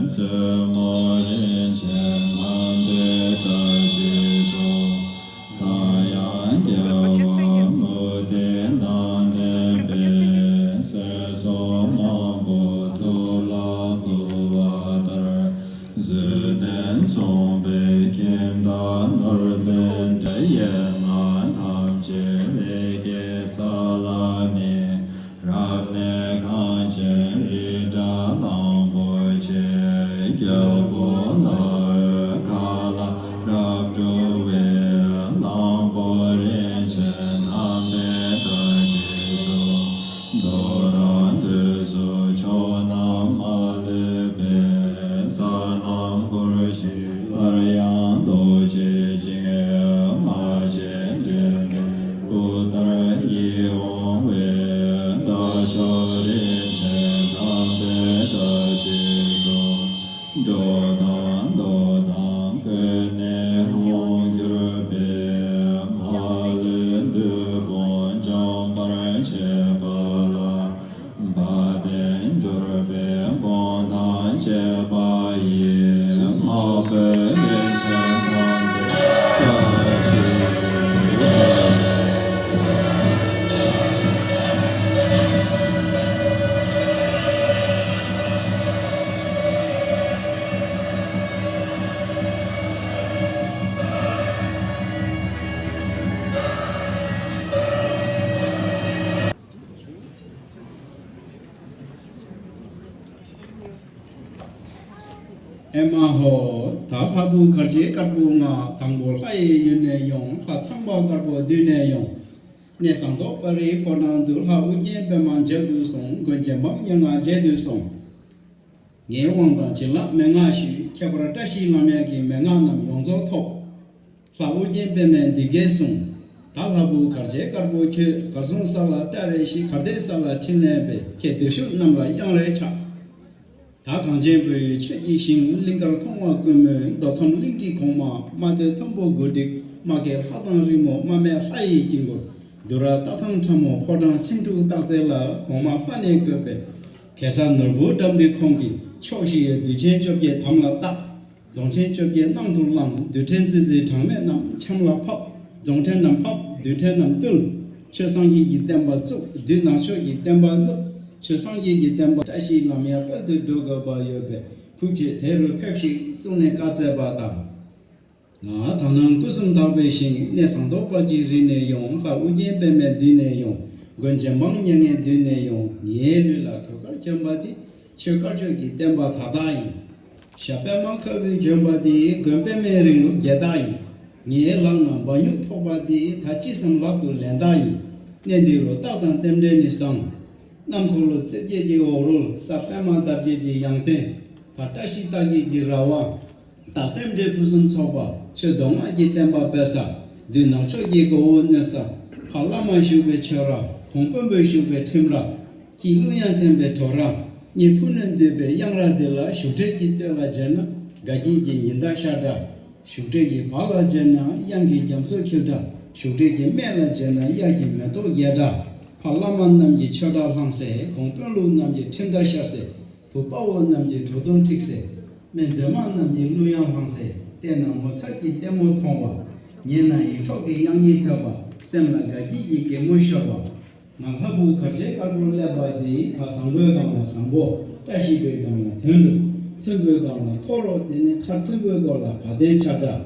བཙུན་མོ་རིན་ཆེན་དམ་པའི་བཀྲ་ཤིས་ཤོག། གང་ཡང་སྐྱེ་བ་མུ་སྟེགས་དང་ལྡན་པའི། ཟས་སོགས་མང་པོ་ཐུབ་ལ་ཕུལ་བ་ལྟར། བཟོད་ལྡན་མཚུངས་པའི་ཁྱིམ་བདག་ནོར་ལྡན་ཏེ། གཡས་ན་ཐམས་ཅད་ལས་ཀྱི་ས་ལ་གནས། རབ་གནས་ཁང་ཆེན་རི་བཀྲ་གླང་པོ་ཆེ། རྒྱལ་པོ་ལྷ་འོད་མཁའ་ལ་རབ་སྤྲོ་བའི། གླང་པོ་རིན་ཆེན་དམ་པའི་བཀྲ་ཤིས་ཤོག། འདོད་དང་དུས་སུ་ཕྱོགས་རྣམས་མ་ལུས་པའི། ས་རྣམས་བསྐོར་ཞིང་སླར་ཡང་ཟློག་བྱེད་ཅིང་། རྨ་བྱའི་སྤྲིན་པའི་སྤུ་ལྟར་ཡིད་འོང་བའི། ཟླ་ཤོག་རིན་ཆེན་དམ་པའི་བཀྲ་ཤིས་ཤོག། འགྲོ་དང་ལོ་དང་ཀུན་ནས་འོང་གྱུར་པའི། མ་ལུས་འདོད་དཔུང་འཇོམས་པར་བྱེད་པ་ལ། བ་དན་འབྱོར་པའི་དགོངས་དང་བཅས་པ་ཡིས། མ་བུ་ལས་ཆེན་དམ་པའི་བཀྲ་ཤིས། ཨེ་མ་ཧོ། ད་ལྷ་བུ་གར་བྱེད་དཀར་པོ་ང། དང་པོ་ལྷ་ཡི་ཡུལ་ནས་ཡོང་། ལྷ་ཚངས་པ་དཀར་པོ་མདུན་ནས་ཡོང་། གནས་ཟངས་མདོག་དཔལ་རིའི་ཕོ་བྲང་དུ། ལྷ་ཨོ་རྒྱན་པདྨ་མཇལ་དུ་སོང་། མགོན་རྗེ་འབངས་ཉེར་ལྔ་མཇལ་དུ་སོང་། ངའི་དབང་དང་བྱིན་རླབས་མན་ངག་ཞུས། ཁྱད་པར་བཀྲ་ཤིས་ལམ་ཡག་གི་མན་ངག་རྣམས་ཡོངས་རྫོགས་ཐོབ། ལྷ་ཨོ་རྒྱན་པདྨས་འདི་སྐད་གསུངས། ད་ལྷ་བུ་གར་བྱེད་དཀར་པོ་ཁྱོད། གར་སོང་ས་ལ་སྐྲ་རེ་བཤིག། གར་བསྡད་ས་ལ་ཕྲིན་ལས་འབད། ཁྱེད་འདིར་བཞུགས་རྣམས་ལ་གཡང་རེ་ཆགས། ད་གངས་ཅན་བོད་ཡུལ་ཆོས་ཀྱི་ཞིང་། གླིང་དཀར་མཐོང་བ་ཀུན་མོས། མདོ་ཁམས་གླིང་ཁྲི་གོང་མ། རྨ་སྟོད་མཐོན་པོ་གུར་དྲིག། རྨ་ཁའི་ལྷ་དང་རི་མོ། རྨ་སྨད་ལྷ་ཡི་དཀྱིལ་འཁོར། འདུ་ར་སྟག་ཚང་ཁྲ་མོ། ཕོ་བྲང་སེང་འབྲུག་སྟག་རྩེ་ལ། གོང་མ་ལྷ་ནས་བསྐོས་པའི་གེ་སར་ནོར་བུ་བཀྲམ་སྟེ་ཁོང་གིས། ཕྱོགས་བཞི་ཡི་གདུལ་ཅན་བཅོ་བརྒྱད་དམ་ལ་བཏགས། རྫོང་ཆེན་བཅོ་བརྒྱད་ནང་དུ་བླངས། རྡུལ་ཕྲན་རྩི་རྩི་གྲངས་མེད་རྣམས་ཆམ་ལ་ཕབ། རྫོང་ཕྲན་རྣམས་ཕབ། རྡུལ་ཕྲན་རྣམས་བཏུལ། ཆོས་སངས་རྒྱས་ཀྱི་བསྟན་པ་བཙུགས། བདུད་ནག་ཕྱོགས་ཀྱི་བསྟན་པ་བསྣུབས། ཆོས་སངས་རྒྱས་ཀྱི་བསྟན་པ། བཀྲ་ཤིས་ལམ་ཡང་དཔལ་དུ་འགྲོ་དགོས་པ་ཡོད་པས། བུ་ཁྱོད་དེ་རུ་ཕེབས་ཤིག་གསུངས་ནས་བཀའ་སྩལ་པ་དང་། ང་དག་སྣང་སྐུ་གསུམ་དག་པའི་ཞིང་། གནས་ཟངས་མདོག་དཔལ་གྱི་རི་ནས་ཡོང་། ལྷ་ཨོ་རྒྱན་པདྨས་མདུན་ནས་ཡོང་། མགོན་རྗེ་འབངས་ཉེར་ལྔའི་མདུན་ནས་ཡོང་། ངའི་ལུས་ལ་གོས་དཀར་གྱོན་པ་དེ། ཆོས་དཀར་ཕྱོགས་ཀྱི་བསྟན་པ་དར་རྟགས་ཡིན། ཞྭ་པདྨ་ཁ་བུས་གྱོན་པ་དེ། མགོན་པདྨའི་རིང་ལུགས་རྒྱས་རྟགས་ཡིན། ངའི་ལག་ན་བ་སྨྱུག་ཐོགས་པ་དེ། ད་ཅི་བསམ་ལག་ཏུ་ལེན་རྟགས་ཡིན། གནས་འདི་རུ་རྟགས་དང་རྟེན་འབྲེལ་ནི་བཟང་། གནམ་འཁོར་ལོ་རྩིབས་བརྒྱད་ཀྱི་འོག་རོལ། ས་པདྨ་འདབ་བརྒྱད་ཀྱི་ཡང་སྟེང་། བར་བཀྲ་ཤིས་རྟགས་བརྒྱད་ཀྱི་ར་བ། བདག་རྟེན་འབྲེལ་ཕུན་སུམ་ཚོགས་པ། ཆོས་མདོ་སྔགས་ཀྱི་བསྟན་པ་སྤེལ་ས། བདུད་ནག་ཕྱོགས་ཀྱི་མགོ་བོ་གནོན་ས། ཕ་བླ་མ་བཞུགས་པའི་ཆོས་ར། གོང་དཔོན་པོ་བཞུགས་པའི་ཁྲིམས་ར། སྐྱིད་གླུ་དབྱངས་འཐེན་པའི་བྲོ་ར། གཉིས་ཕུ་ནུས་འདུས་པའི་གཡང་ར་འདི་ལ། བཞུགས་ཁྲི་གི་སྟོད་ལ་མཇལ་ན། དགའ་སྐྱིད་ཀྱི་ཉི་ཟླ་ཤར་འདྲ། བཞུགས་ཁྲི་གི་བར་ལ་མཇལ་ན། གཡང་གི་རྒྱ་མཚོ་འཁྱིལ་འདྲ། བཞུགས་ཁྲི་གི་སྨད་ལ་མཇལ་ན། དབྱར་གྱི་མེ་ཏོག་རྒྱས་འདྲ། ཕ་བླ་མ་རྣམས་ཀྱི་ཆོས་སྒྲ་ལྷང་སེ། གོང་དཔོན་ལུགས་རྣམས་ཀྱི་ཁྲིམས་དར་ཤར་སེ། བུ་དཔའ་བོ་རྣམས་ཀྱི་བྲོ་བརྡུང་འཁྲིགས་སེ། སྨན་མཛེས་མ་རྣམས་ཀྱི་གླུ་དབྱངས་ལྷང་སེ། བལྟས་ན་ངོ་མཚར་གྱི་ལྟད་མོ་མཐོང་བ། ཉན་ན་ཡིད་འཕྲོག་གི་དབྱངས་སྙན་ཐོས་པ། སེམས་ལ་དགའ་སྐྱིད་ཀྱི་གད་མོ་ཤོར་བ། ང་ལྷ་བུ་གར་བྱེད་དཀར་པོར་སླེབས་པ་དེ། ད་བཟང་པོའི་སྒང་ལ་བཟང་པོ། བཀྲ་ཤིས་པའི་སྒང་ལ་དོན་འགྲུབ། མཐུན་པོའི་སྒང་ལ་མཐོ་རོགས། དེ་ནི་མཁར་མཐོན་པོའི་སྒོ་ལ་བ་དན་འཆར་འདྲ།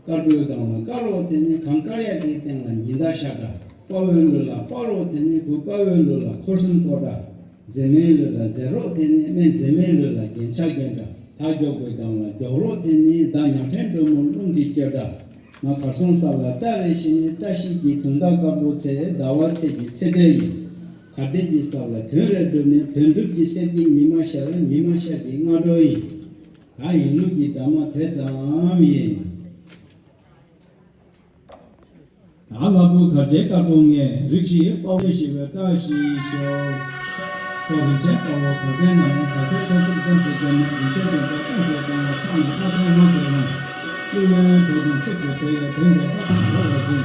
དཀར་པོའི་སྒང་ལ་དཀར་རོ། དེ་ནི་གངས་དཀར་ཡག་གི་སྟེང་ལ་ཉི་ཟླ་ཤར་འདྲ། དཔའ་བོའི་ལུས་ལ་དཔའ་རོ། དེ་ནི་བུ་དཔའ་བོའི་ལུས་ལ་འཁོར་གསུམ་བསྐོར་འདྲ། མཛེས་མའི་ལུས་ལ་མཛེས་རོ། དེ་ནི་སྨན་མཛེས་མའི་ལུས་ལ་རྒྱན་ཆ་གྱོན་འདྲ། ད་མགྱོགས་པའི་སྒང་ལ་མགྱོགས་རོ། དེ་ནི་ཟླ་ཉག་ཕྲན་སྒྲོལ་མོ་རླུང་གིས་བསྐྱོད་འདྲ། ང་གར་སོང་ས་ལ་སྐྲ་རེ་བཤིག་ནས། བཀྲ་ཤིས་ཀྱི་དུང་ཟླ་དཀར་པོ་ཚེས། ཟླ་བ་ཚེས་ཀྱི་ཚེས་དྲན་ཡིན། གར་སྡེ་གྱི་ས་ལ་དོན་རེ་བསྒྲུབས་ནས། དོན་གྲུབ་ཀྱི་གསེར་གྱི་ཉི་མ་ཤར། ཉི་མ་ཤར་གྱི་སྔ་དྲོ་ཡིན། ད་ཡིན་ལུགས་ཀྱི་འདྲ་མ་དེ་ཙམ་ཡིན། ད་ལྷ་བུ་གར་བྱེད་དཀར་པོ་ངས། རིགས་བཞི་དཔའ་བོ་ཞི་བའི་བཀྲ་ཤིས་ཤོག །ཁོ་རིན་ཆེན་དཔའ་བོ་གར་མཁན་རྣམས། གར་ཚེ་ཁོ་ཚུགས་གཏམ་ཞིག་བསྟན་ནས། རིན་ཆེན་དོན་དག་ཀུན་གསལ་གཏོང་བ། ཕྱག་ན་རྣ་ཚོགས་ངོ་ཤེས་རང་། ཀླུ་ལེན་གྲོ་དང་ཁྲིགས་སུ་བྲལ་བའི་དོན་དུ་ལྷ་དང་འགྲོ་བ་ཀུན།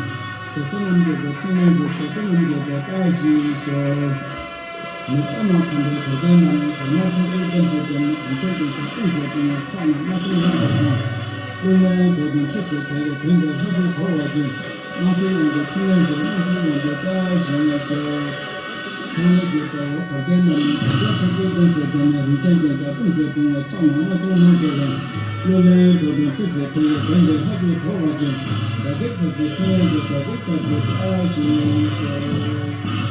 ཇོ་བོ་གསུམ་རྣམས་ཀྱི་སྒོ་ཕྲིན་ལས་ཀྱི། ཇོ་བོ་གསུམ་རྣམས་ཀྱི་སྒོ་བཀྲ་ཤིས་ཤོག །མི་ལྟ་མ་ཕམ་པའི་གོ་ཆེན་རྣམས། གོ་མ་ཐུབ་པའི་གཏམ་ཞིག་བསྟན་ནས། རིན་ཆེན་དོན་དག་ཀུན་གསལ་གཏོང་བ། ཕྱག་ན་རྣ་ཚོགས་ངོ་ཤེས་རང་། ཀླུ་ལེན་གྲོ་དང་ཁྲིགས་སུ་བྲལ་བའི་དོན་དུ་ལྷ་ཚོགས་འཁོར་བ་ཀུན། སྣང་སྲིད་དབང་གི་ཕྲིན་ལས་ཀྱི། སྣང་སྲིད་དབང་གི་བཀྲ་ཤིས་ཤོག །ཐང་ལྷ་གི་དཔའ་བོ་གར་མཁན་རྣམས། གར་མཁན་ཐུགས་རྗེའི་གདན་སར་བསྡད་ནས། རིན་ཆེན་རྒྱན་ཆ་ཀུན་གསལ་གཏོང་བ། ཕྱག་ན་རྣ་ཚོགས་སྣང་སྲིད་རང་། ཀླུ་ལེན་གྲོ་དང་ཁྲིགས་སུ་བྲལ་བའི་དོན་དུ་ལྷ་ཚོགས་འཁོར་བ་ཀུན། དགྲ་བགེགས་ཚར་གྱི་ཕྲིན་ལས་ཀྱི། དགྲ་བགེགས་ཚར་གྱི་བཀྲ་ཤིས་ཤོག་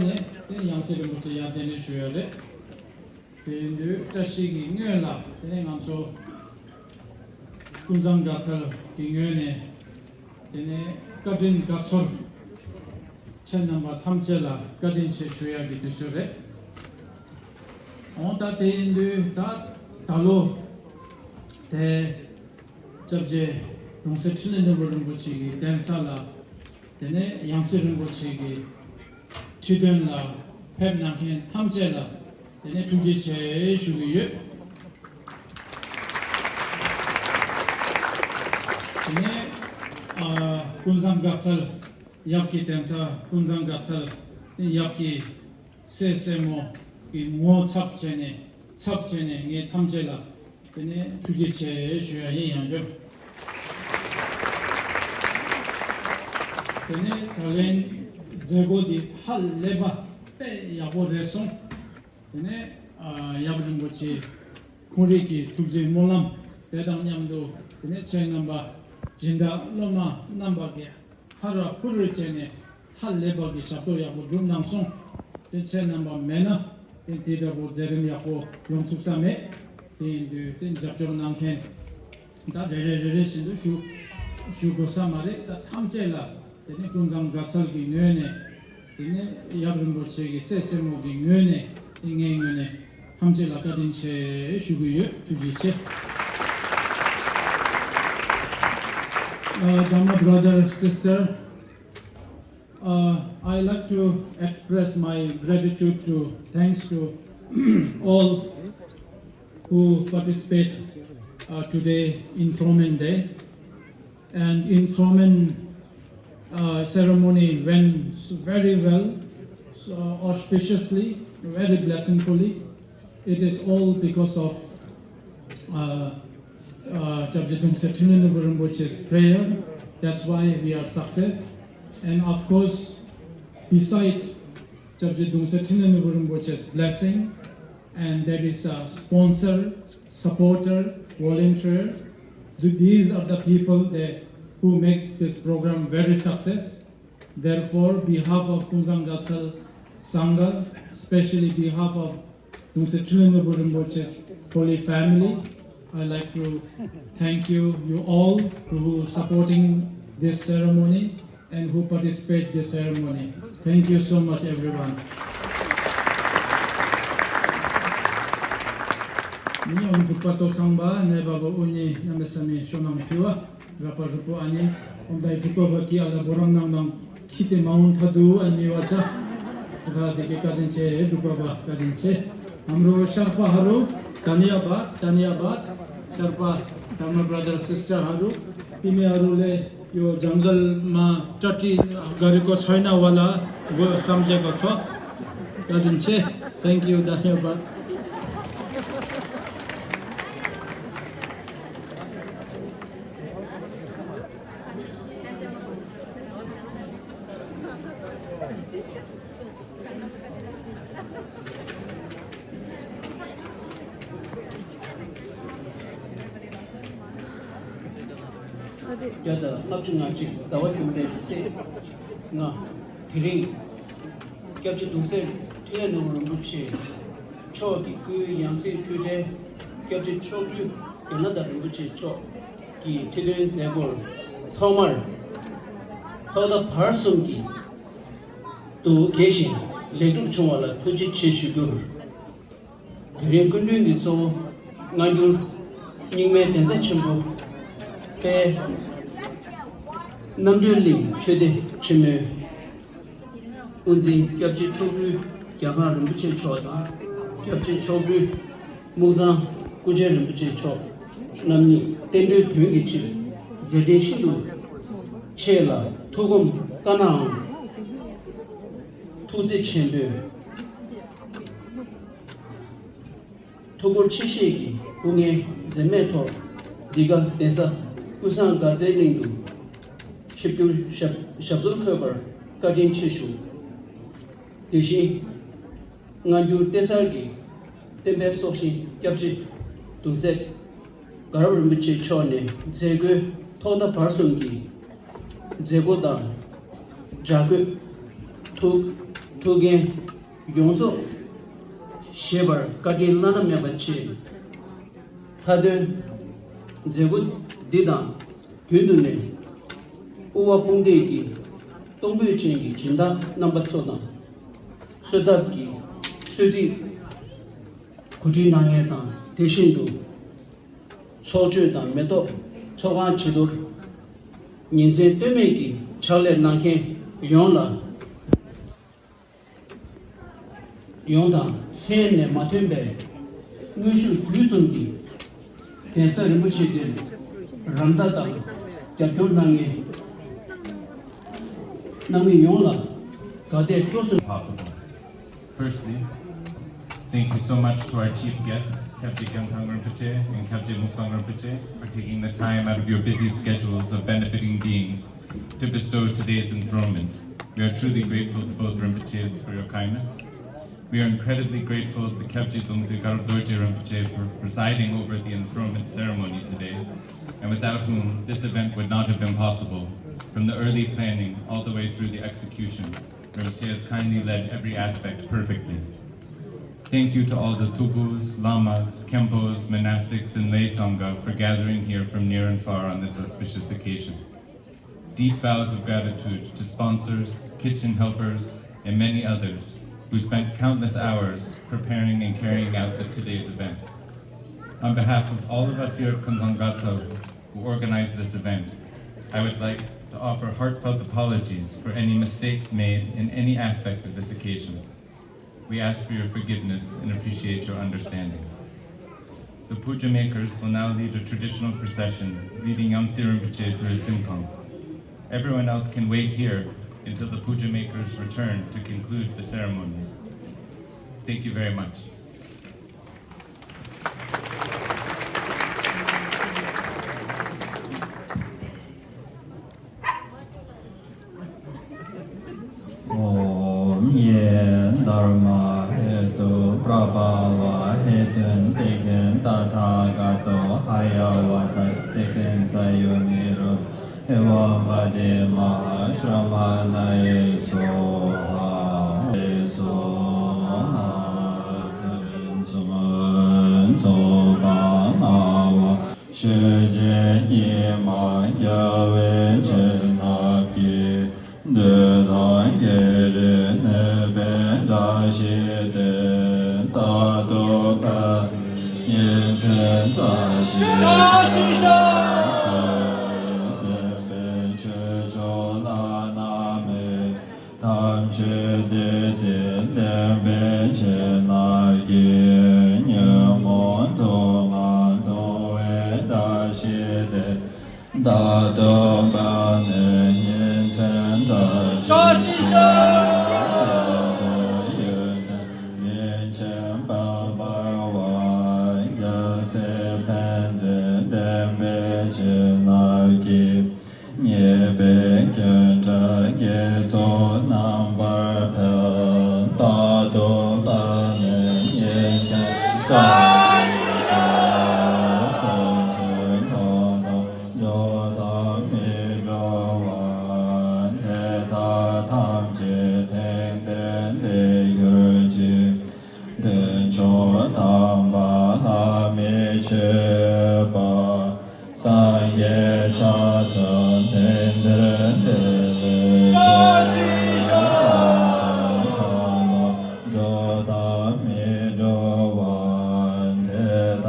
ནས་དེ་ཡང་སྲིད་རིན་པོ་ཆེ་ཡར་གདན་འདྲེན་ཞུ་ཡ་རེད། དེ་ཡིན་དུས་བཀྲ་ཤིས་ཀྱི་སྔོན་ལ་དེ་ནས་ང་ཚོ་ཀུན་བཟང་དགའ་ཚལ་གྱི་ངོས་ནས་དེ་ནས་བཀའ་དྲིན་དགའ་ཚོར་ཁྱེད་རྣམ་པ་ཐམས་ཅད་ལ་བཀའ་དྲིན་ཆེ་ཞུ་ཡ་གི་དུས་ཚོད་རེད། འོང་ད་དེ་ཡིན་དུས་ད་ད་ལོ་དེ་སྐྱབས་རྗེ་གདུང་སྲས་འཕྲིན་ལས་ནོར་བུ་རིན་པོ་ཆེ་གི་གདན་ས་ལ་དེ་ནས་ཡང་སྲིད་རིན་པོ་ཆེ་གི་ཁྲི་སྟོན་ལ་ཕེབས་གནང་མཁན་ཐམས་ཅད་ལ་དེ་ནས་ཐུགས་རྗེ་ཆེ་ཞུ་གི་ཡོད། དེ་ནས་ཨ་ཀུན་བཟང་དགའ་ཚལ་ཡབ་ཀྱི་གདན་ས་ཀུན་བཟང་དགའ་ཚལ་ཡབ་ཀྱི་སྲས་སྲས་མོ་གི་ངོ་ཚབ་བྱས་ནས་ཚབ་བྱས་ནས་ངས་ཐམས་ཅད་ལ་དེ་ནས་ཐུགས་རྗེ་ཆེ་ཞུ་ཡ་ཡིན། ཡང་བསྐྱར་དེ་ནས་ད་ལན་མཛད་སྒོ་འདི་ཧ་ལས་པ་དཔེ་ཡག་པོ་རེད་སོང་། དེ་ནས་ཨ་ཡབ་རིན་པོ་ཆེ་ཁོང་རང་གི་ཐུགས་རྗེ་སྨོན་ལམ་དེ་དང་མཉམ་དུ་དེ་ནས་ཁྱེད་རྣམ་པ་སྦྱིན་བདག་སློབ་མ་རྣམ་པ་གིས་ཧ་ར་ཧུ་རུ་བྱས་ནས་ཧ་ལས་པ་གི་ཞབས་ཏོག་ཡག་པོ་བསྒྲུབས་གནང་སོང་། དེ་ཁྱེད་རྣམ་པ་མེད་ན་དེ་དེ་འདྲ་པོ་མཛད་རིམ་ཡག་པོ་ཡོང་ཐུབ་ས་མེད། དེ་ཡིན་དུས་དེ་རྒྱབ་སྐྱོར་གནང་མཁན་ད་རེ་རེ་རེ་རེ་བཞིན་དུ་ཞུ་ཞུ་དགོས་ས་མ་རེད། ད་ཐམས་ཅད་ལ་དེ་ནས་ཀུན་བཟང་དགའ་ཚལ་གྱི་ངོས་ནས་དེ་ནས་ཡབ་རིན་པོ་ཆེ་གི་སྲས་སྲས་མོ་གི་ངོས་ནས་དེ་ངའི་ངོས་ནས་ཐམས་ཅད་ལ་བཀའ་དྲིན་ཆེ་ཞུ་གི་ཡོད། ཐུགས་རྗེ་ཆེ། Uh, Dharma brother, sister, uh, I like to express my gratitude to, thanks to all who participate uh, today in Enthronement Day. And enthronement uh, ceremony went very well, so auspiciously, very blessingfully. It is all because of uh, uh, Gyabje Dungse Trinley Rinpoche's prayer. That's why we are success. And of course, beside Gyabje Dungse Trinley Rinpoche's blessing, and there is a sponsor, supporter, volunteer. Th- These are the people that, who make this program very success. Therefore, behalf of Kunzang Gatsal Sangha, especially behalf of Dungse Trinley Rinpoche's Holy Family, I like to thank you, you all who supporting this ceremony and who participate this ceremony. Thank you so much, everyone. ཉི་ཨོང་དྲུག་པ་ཏོ་སང་པ་ནེ་བ་བ་ཨོ་ཉི་ན་མེ་ས་མེ་ཤོ་ནང་ཐུ་བ་ར་པ་རུ་པོ་ཨ་ནི་ཨོང་དའི་དྲུག་པ་བ་ཀི་ཨ་ལ་བོ་རང་ནང་ནང་ཁྱི་ཏེ་མ་འོང་ཐ་དུ་ཨ་ནི་བ་ཅ་ད་དེ་ཀེ་བཀའ་དྲིན་ཆེ། དྲུག་པ་བ་བཀའ་དྲིན་ཆེ། ཨམ་རོ་ཤར་པ་ཧ་རུ་དན་ཡ་བ་དན་ཡ་བ་ཤར་པ་དར་མ་བྷ་ར་དར་སིས་ཊར་ཧ་རུ་པི་མེ་ཧ་རུ་ལེ། ཡོ་ཇང་གལ་མ་ཏྲ་ཏི་ག་རི་ཀོ་ཆོས་ན་བ་ལ་གོ་སམ་ཇེ་གོ་ཚོ་བཀའ་དྲིན་ཆེ། Thank you, Daniel Bhatt. བརྒྱ་དང་ལྔ་བཅུ་ང་གཅིག་ཟླ་བ་བདུན་པའི་ཚེས་ལྔ། དེ་རིང་སྐྱབས་རྗེ་གདུང་སྲས་འཕྲིན་ལས་ནོར་བུ་རིན་པོ་ཆེ་མཆོག་གི་སྐུའི་ཡང་སྲིད་འཁྲུལ་བྲལ་སྐྱབས་རྗེ་མཆོག་སྤྲུལ་རྒྱ་ནག་དང་རིན་པོ་ཆེ་མཆོག་གི་ཁྲི་སྟོན་མཛད་སྒོར་ཐོག་མར་ཐོག་མཐའ་བར་གསུམ་གྱི་དུ་དགྱེས་ཤིང་ལེགས་གྲུབ་བྱུང་བ་ལ་ཐུགས་རྗེ་ཆེ་ཞུ་རྒྱུར། དེ་རིང་སྐུ་མགྲོན་གྱི་གཙོ་བོ་སྔ་འགྱུར་རྙིང་མའི་གདན་ས་ཆེན་པོ་དཔལ་རྣམ་གྲོལ་གླིང་ཆོས་སྡེ་ཆེན་མོའི་དབུ་འཛིན་སྐྱབས་རྗེ་མཆོག་སྤྲུལ་རྒྱ་གར་རིན་པོ་ཆེ་མཆོག་དང་། སྐྱབས་རྗེ་མཆོག་སྤྲུལ་སྨུག་ཚང་སྐུ་ཆེན་རིན་པོ་ཆེ་མཆོག་རྣམ་གཉིས་བསྟན་འགྲོའི་དོན་གྱི་ཕྱིར་མཛད་འཕྲིན་ཤིན་ཏུ་ཆེ་ལ་ཐུགས་དགོངས་བཀའ་གནང་ཐུགས་བརྩེ་ཆེན་པོས། ཐུགས་ཁུར་ཆེ་བཞེས་ཀྱིས་སྐུ་ངལ་འཛེམས་མེད་ཐོག་འདི་ག་གདན་ས་ཀུན་བཟང་དགའ་ཚལ་གླིང་དུ་ཆིབས་བསྒྱུར་ཞབས་ཞབས་སོར་འཁོད་པར་བཀའ་དྲིན་ཆེ་ཞུ། དེ་བཞིན་སྔ་འགྱུར་གཏེར་གསར་གྱི་བསྟན་པའི་སྲོག་ཤིང་སྐྱབས་རྗེ་གདུང་སྲས་དགའ་རབ་རིན་པོ་ཆེ་མཆོག་ནས་མཛད་སྒོའི་ཐོག་མཐའ་བར་གསུམ་གྱི་མཛད་སྒོ་དང་། སྦྲགས་སྐུད་ཐུགས་ ཐུགས་འགན་ཡོངས་རྫོགས་བཞེས་པར་བཀའ་དྲིན་བླ་ན་མེད་པ་ཆེ། མཐའ་དོན་མཛད་སྒོ་འདི་དང་རྒྱུན་དུ་ནས་དབུ་བ་དཔུང་འདེགས་ཀྱི་གཏོང་ཕོད་ཅན་གྱི་སྦྱིན་བདག་རྣམ་པ་ཚོ་དང་། གསོལ་ཐབ་ཀྱི་གསོལ་ཚིགས་གོ་སྒྲིག་གནང་མཁན་དང་། དེ་བཞིན་དུ་ཚོགས་མཆོད་དང་མེ་ཏོག་ཚོགས་ཁང་བྱི་དོར་ཉིན་མཚན་ལྟོས་མེད་ཀྱི་ཕྱག་ལས་གནང་མཁན་ཡོངས་ལ། ཡོངས་དང་མཚན་ནས་མ་ཐོན་པའི་དངོས་ཤུགས་དུས་གསུམ་གྱི་གདན་ས་རིན་པོ་ཆེ་དེར་རམ་མདའ་དང་རྒྱབ་སྐྱོར་གནང་མཁན་གནང་མི་ཡོངས་ལ་དགའ་དད་སྤྲོ་གསོལ། Possible. Firstly, thank you so much to our chief guests, Kyabje Khyentang Rinpoche and Kyabje Muktsang Rinpoche, for taking the time out of your busy schedules of benefiting beings to bestow today's enthronement. We are truly grateful to both Rinpoches for your kindness. We are incredibly grateful to Kyabje Dongze Garo Dorje Rinpoche for presiding over the enthronement ceremony today, and without whom this event would not have been possible, from the early planning all the way through the execution. Rinpoche has kindly led every aspect perfectly. Thank you to all the Thubus, Lamas, Khenpos, monastics, and lay Sangha for gathering here from near and far on this auspicious occasion. Deep bows of gratitude to sponsors, kitchen helpers, and many others who spent countless hours preparing and carrying out the, today's event. On behalf of all of us here at Khyentang Gatsal who organized this event, I would like to offer heartfelt apologies for any mistakes made in any aspect of this occasion. We ask for your forgiveness and appreciate your understanding. The puja makers will now lead a traditional procession leading Yamtse Rinpoche to his zimkhang. Everyone else can wait here until the puja makers return to conclude the ceremonies. Thank you very much. ॐ ये धर्महेतुप्रभवाहेतुं तिकिं तथागतो हयवतः तिकिं सयो निरुत एवं पदे महाश्रमणये स्वाहा। स्वाहा। 学者以马也为真那比，对他也人那边大西的大都巴也成大西的是那边去求那那美。 ཐམས་ཅད་བདེ་ཆེན་ལྡན་པའི་ཕྱིར་ན་དགེ་ཉོན་མོངས་དུག་ལྔ་འདུལ་བའི་བཀྲ་ཤིས་དེ། ད་དུང་བར་ནས་ཉིན་མཚན་བཀྲ་ཤིས་ཤོག །ཡོན་ཏན་རིན་ཆེན་དཔལ་འབར་བ། རྒྱལ་སྲས་ཕན་མཛད་ལྡན་པའི་ཕྱིར་ན་དགེ། ཉེས་པའི་སྐྱོན་བྲལ་དགེ་ཚོགས་རྣམ་པར་འཕེལ། རྟག་ཏུ་དཔག་མེད་ཉིན་མཚན་བཀྲ་ཤིས་ཤོག །སྲོག་འཆིང་ཕོག་ཐོག་འགྲོ་དང་མི་འགྲོ་བ། དེ་དག་ཐམས་ཅད་དེང་འདིར་འདས་གྱུར་ཅིག །དཀོན་མཆོག་དམ་པ་ལྷ་མིའི་མཆོད་པ། སངས་རྒྱས་ཕྱག་འཚལ་དེང་འདིར་འདས་ལས་བྱོན། འགྲོ་དང་མི་འགྲོ་བ། དེ་དག་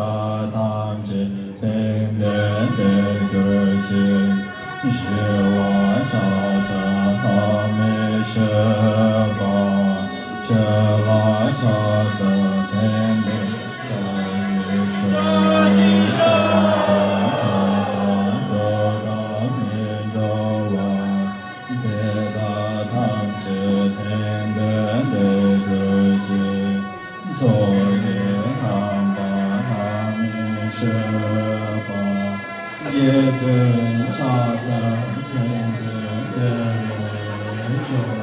ཐམས་ཅད་དེང་འདིར་འདས་གྱུར་ཅིག །ཞི་བ་ཕྱག་འཚལ་ལྷ་མིའི་མཆོད་པ། ཆོས་ལ་ཕྱག་འཚལ་དེང་འདིར་འགྲོ་དང་མི་འགྲོ་བ། དེ་དག་ཐམས་ཅད་དེང་འདིར་འདས་གྱུར་ཅིག །ཚོགས་ཀྱི་དམ་པ་ལྷ་མིའི་མཆོད་པ། དགེ་འདུན་ཕྱག་འཚལ་དེང་འདིར་འདས་ལས་བྱོན།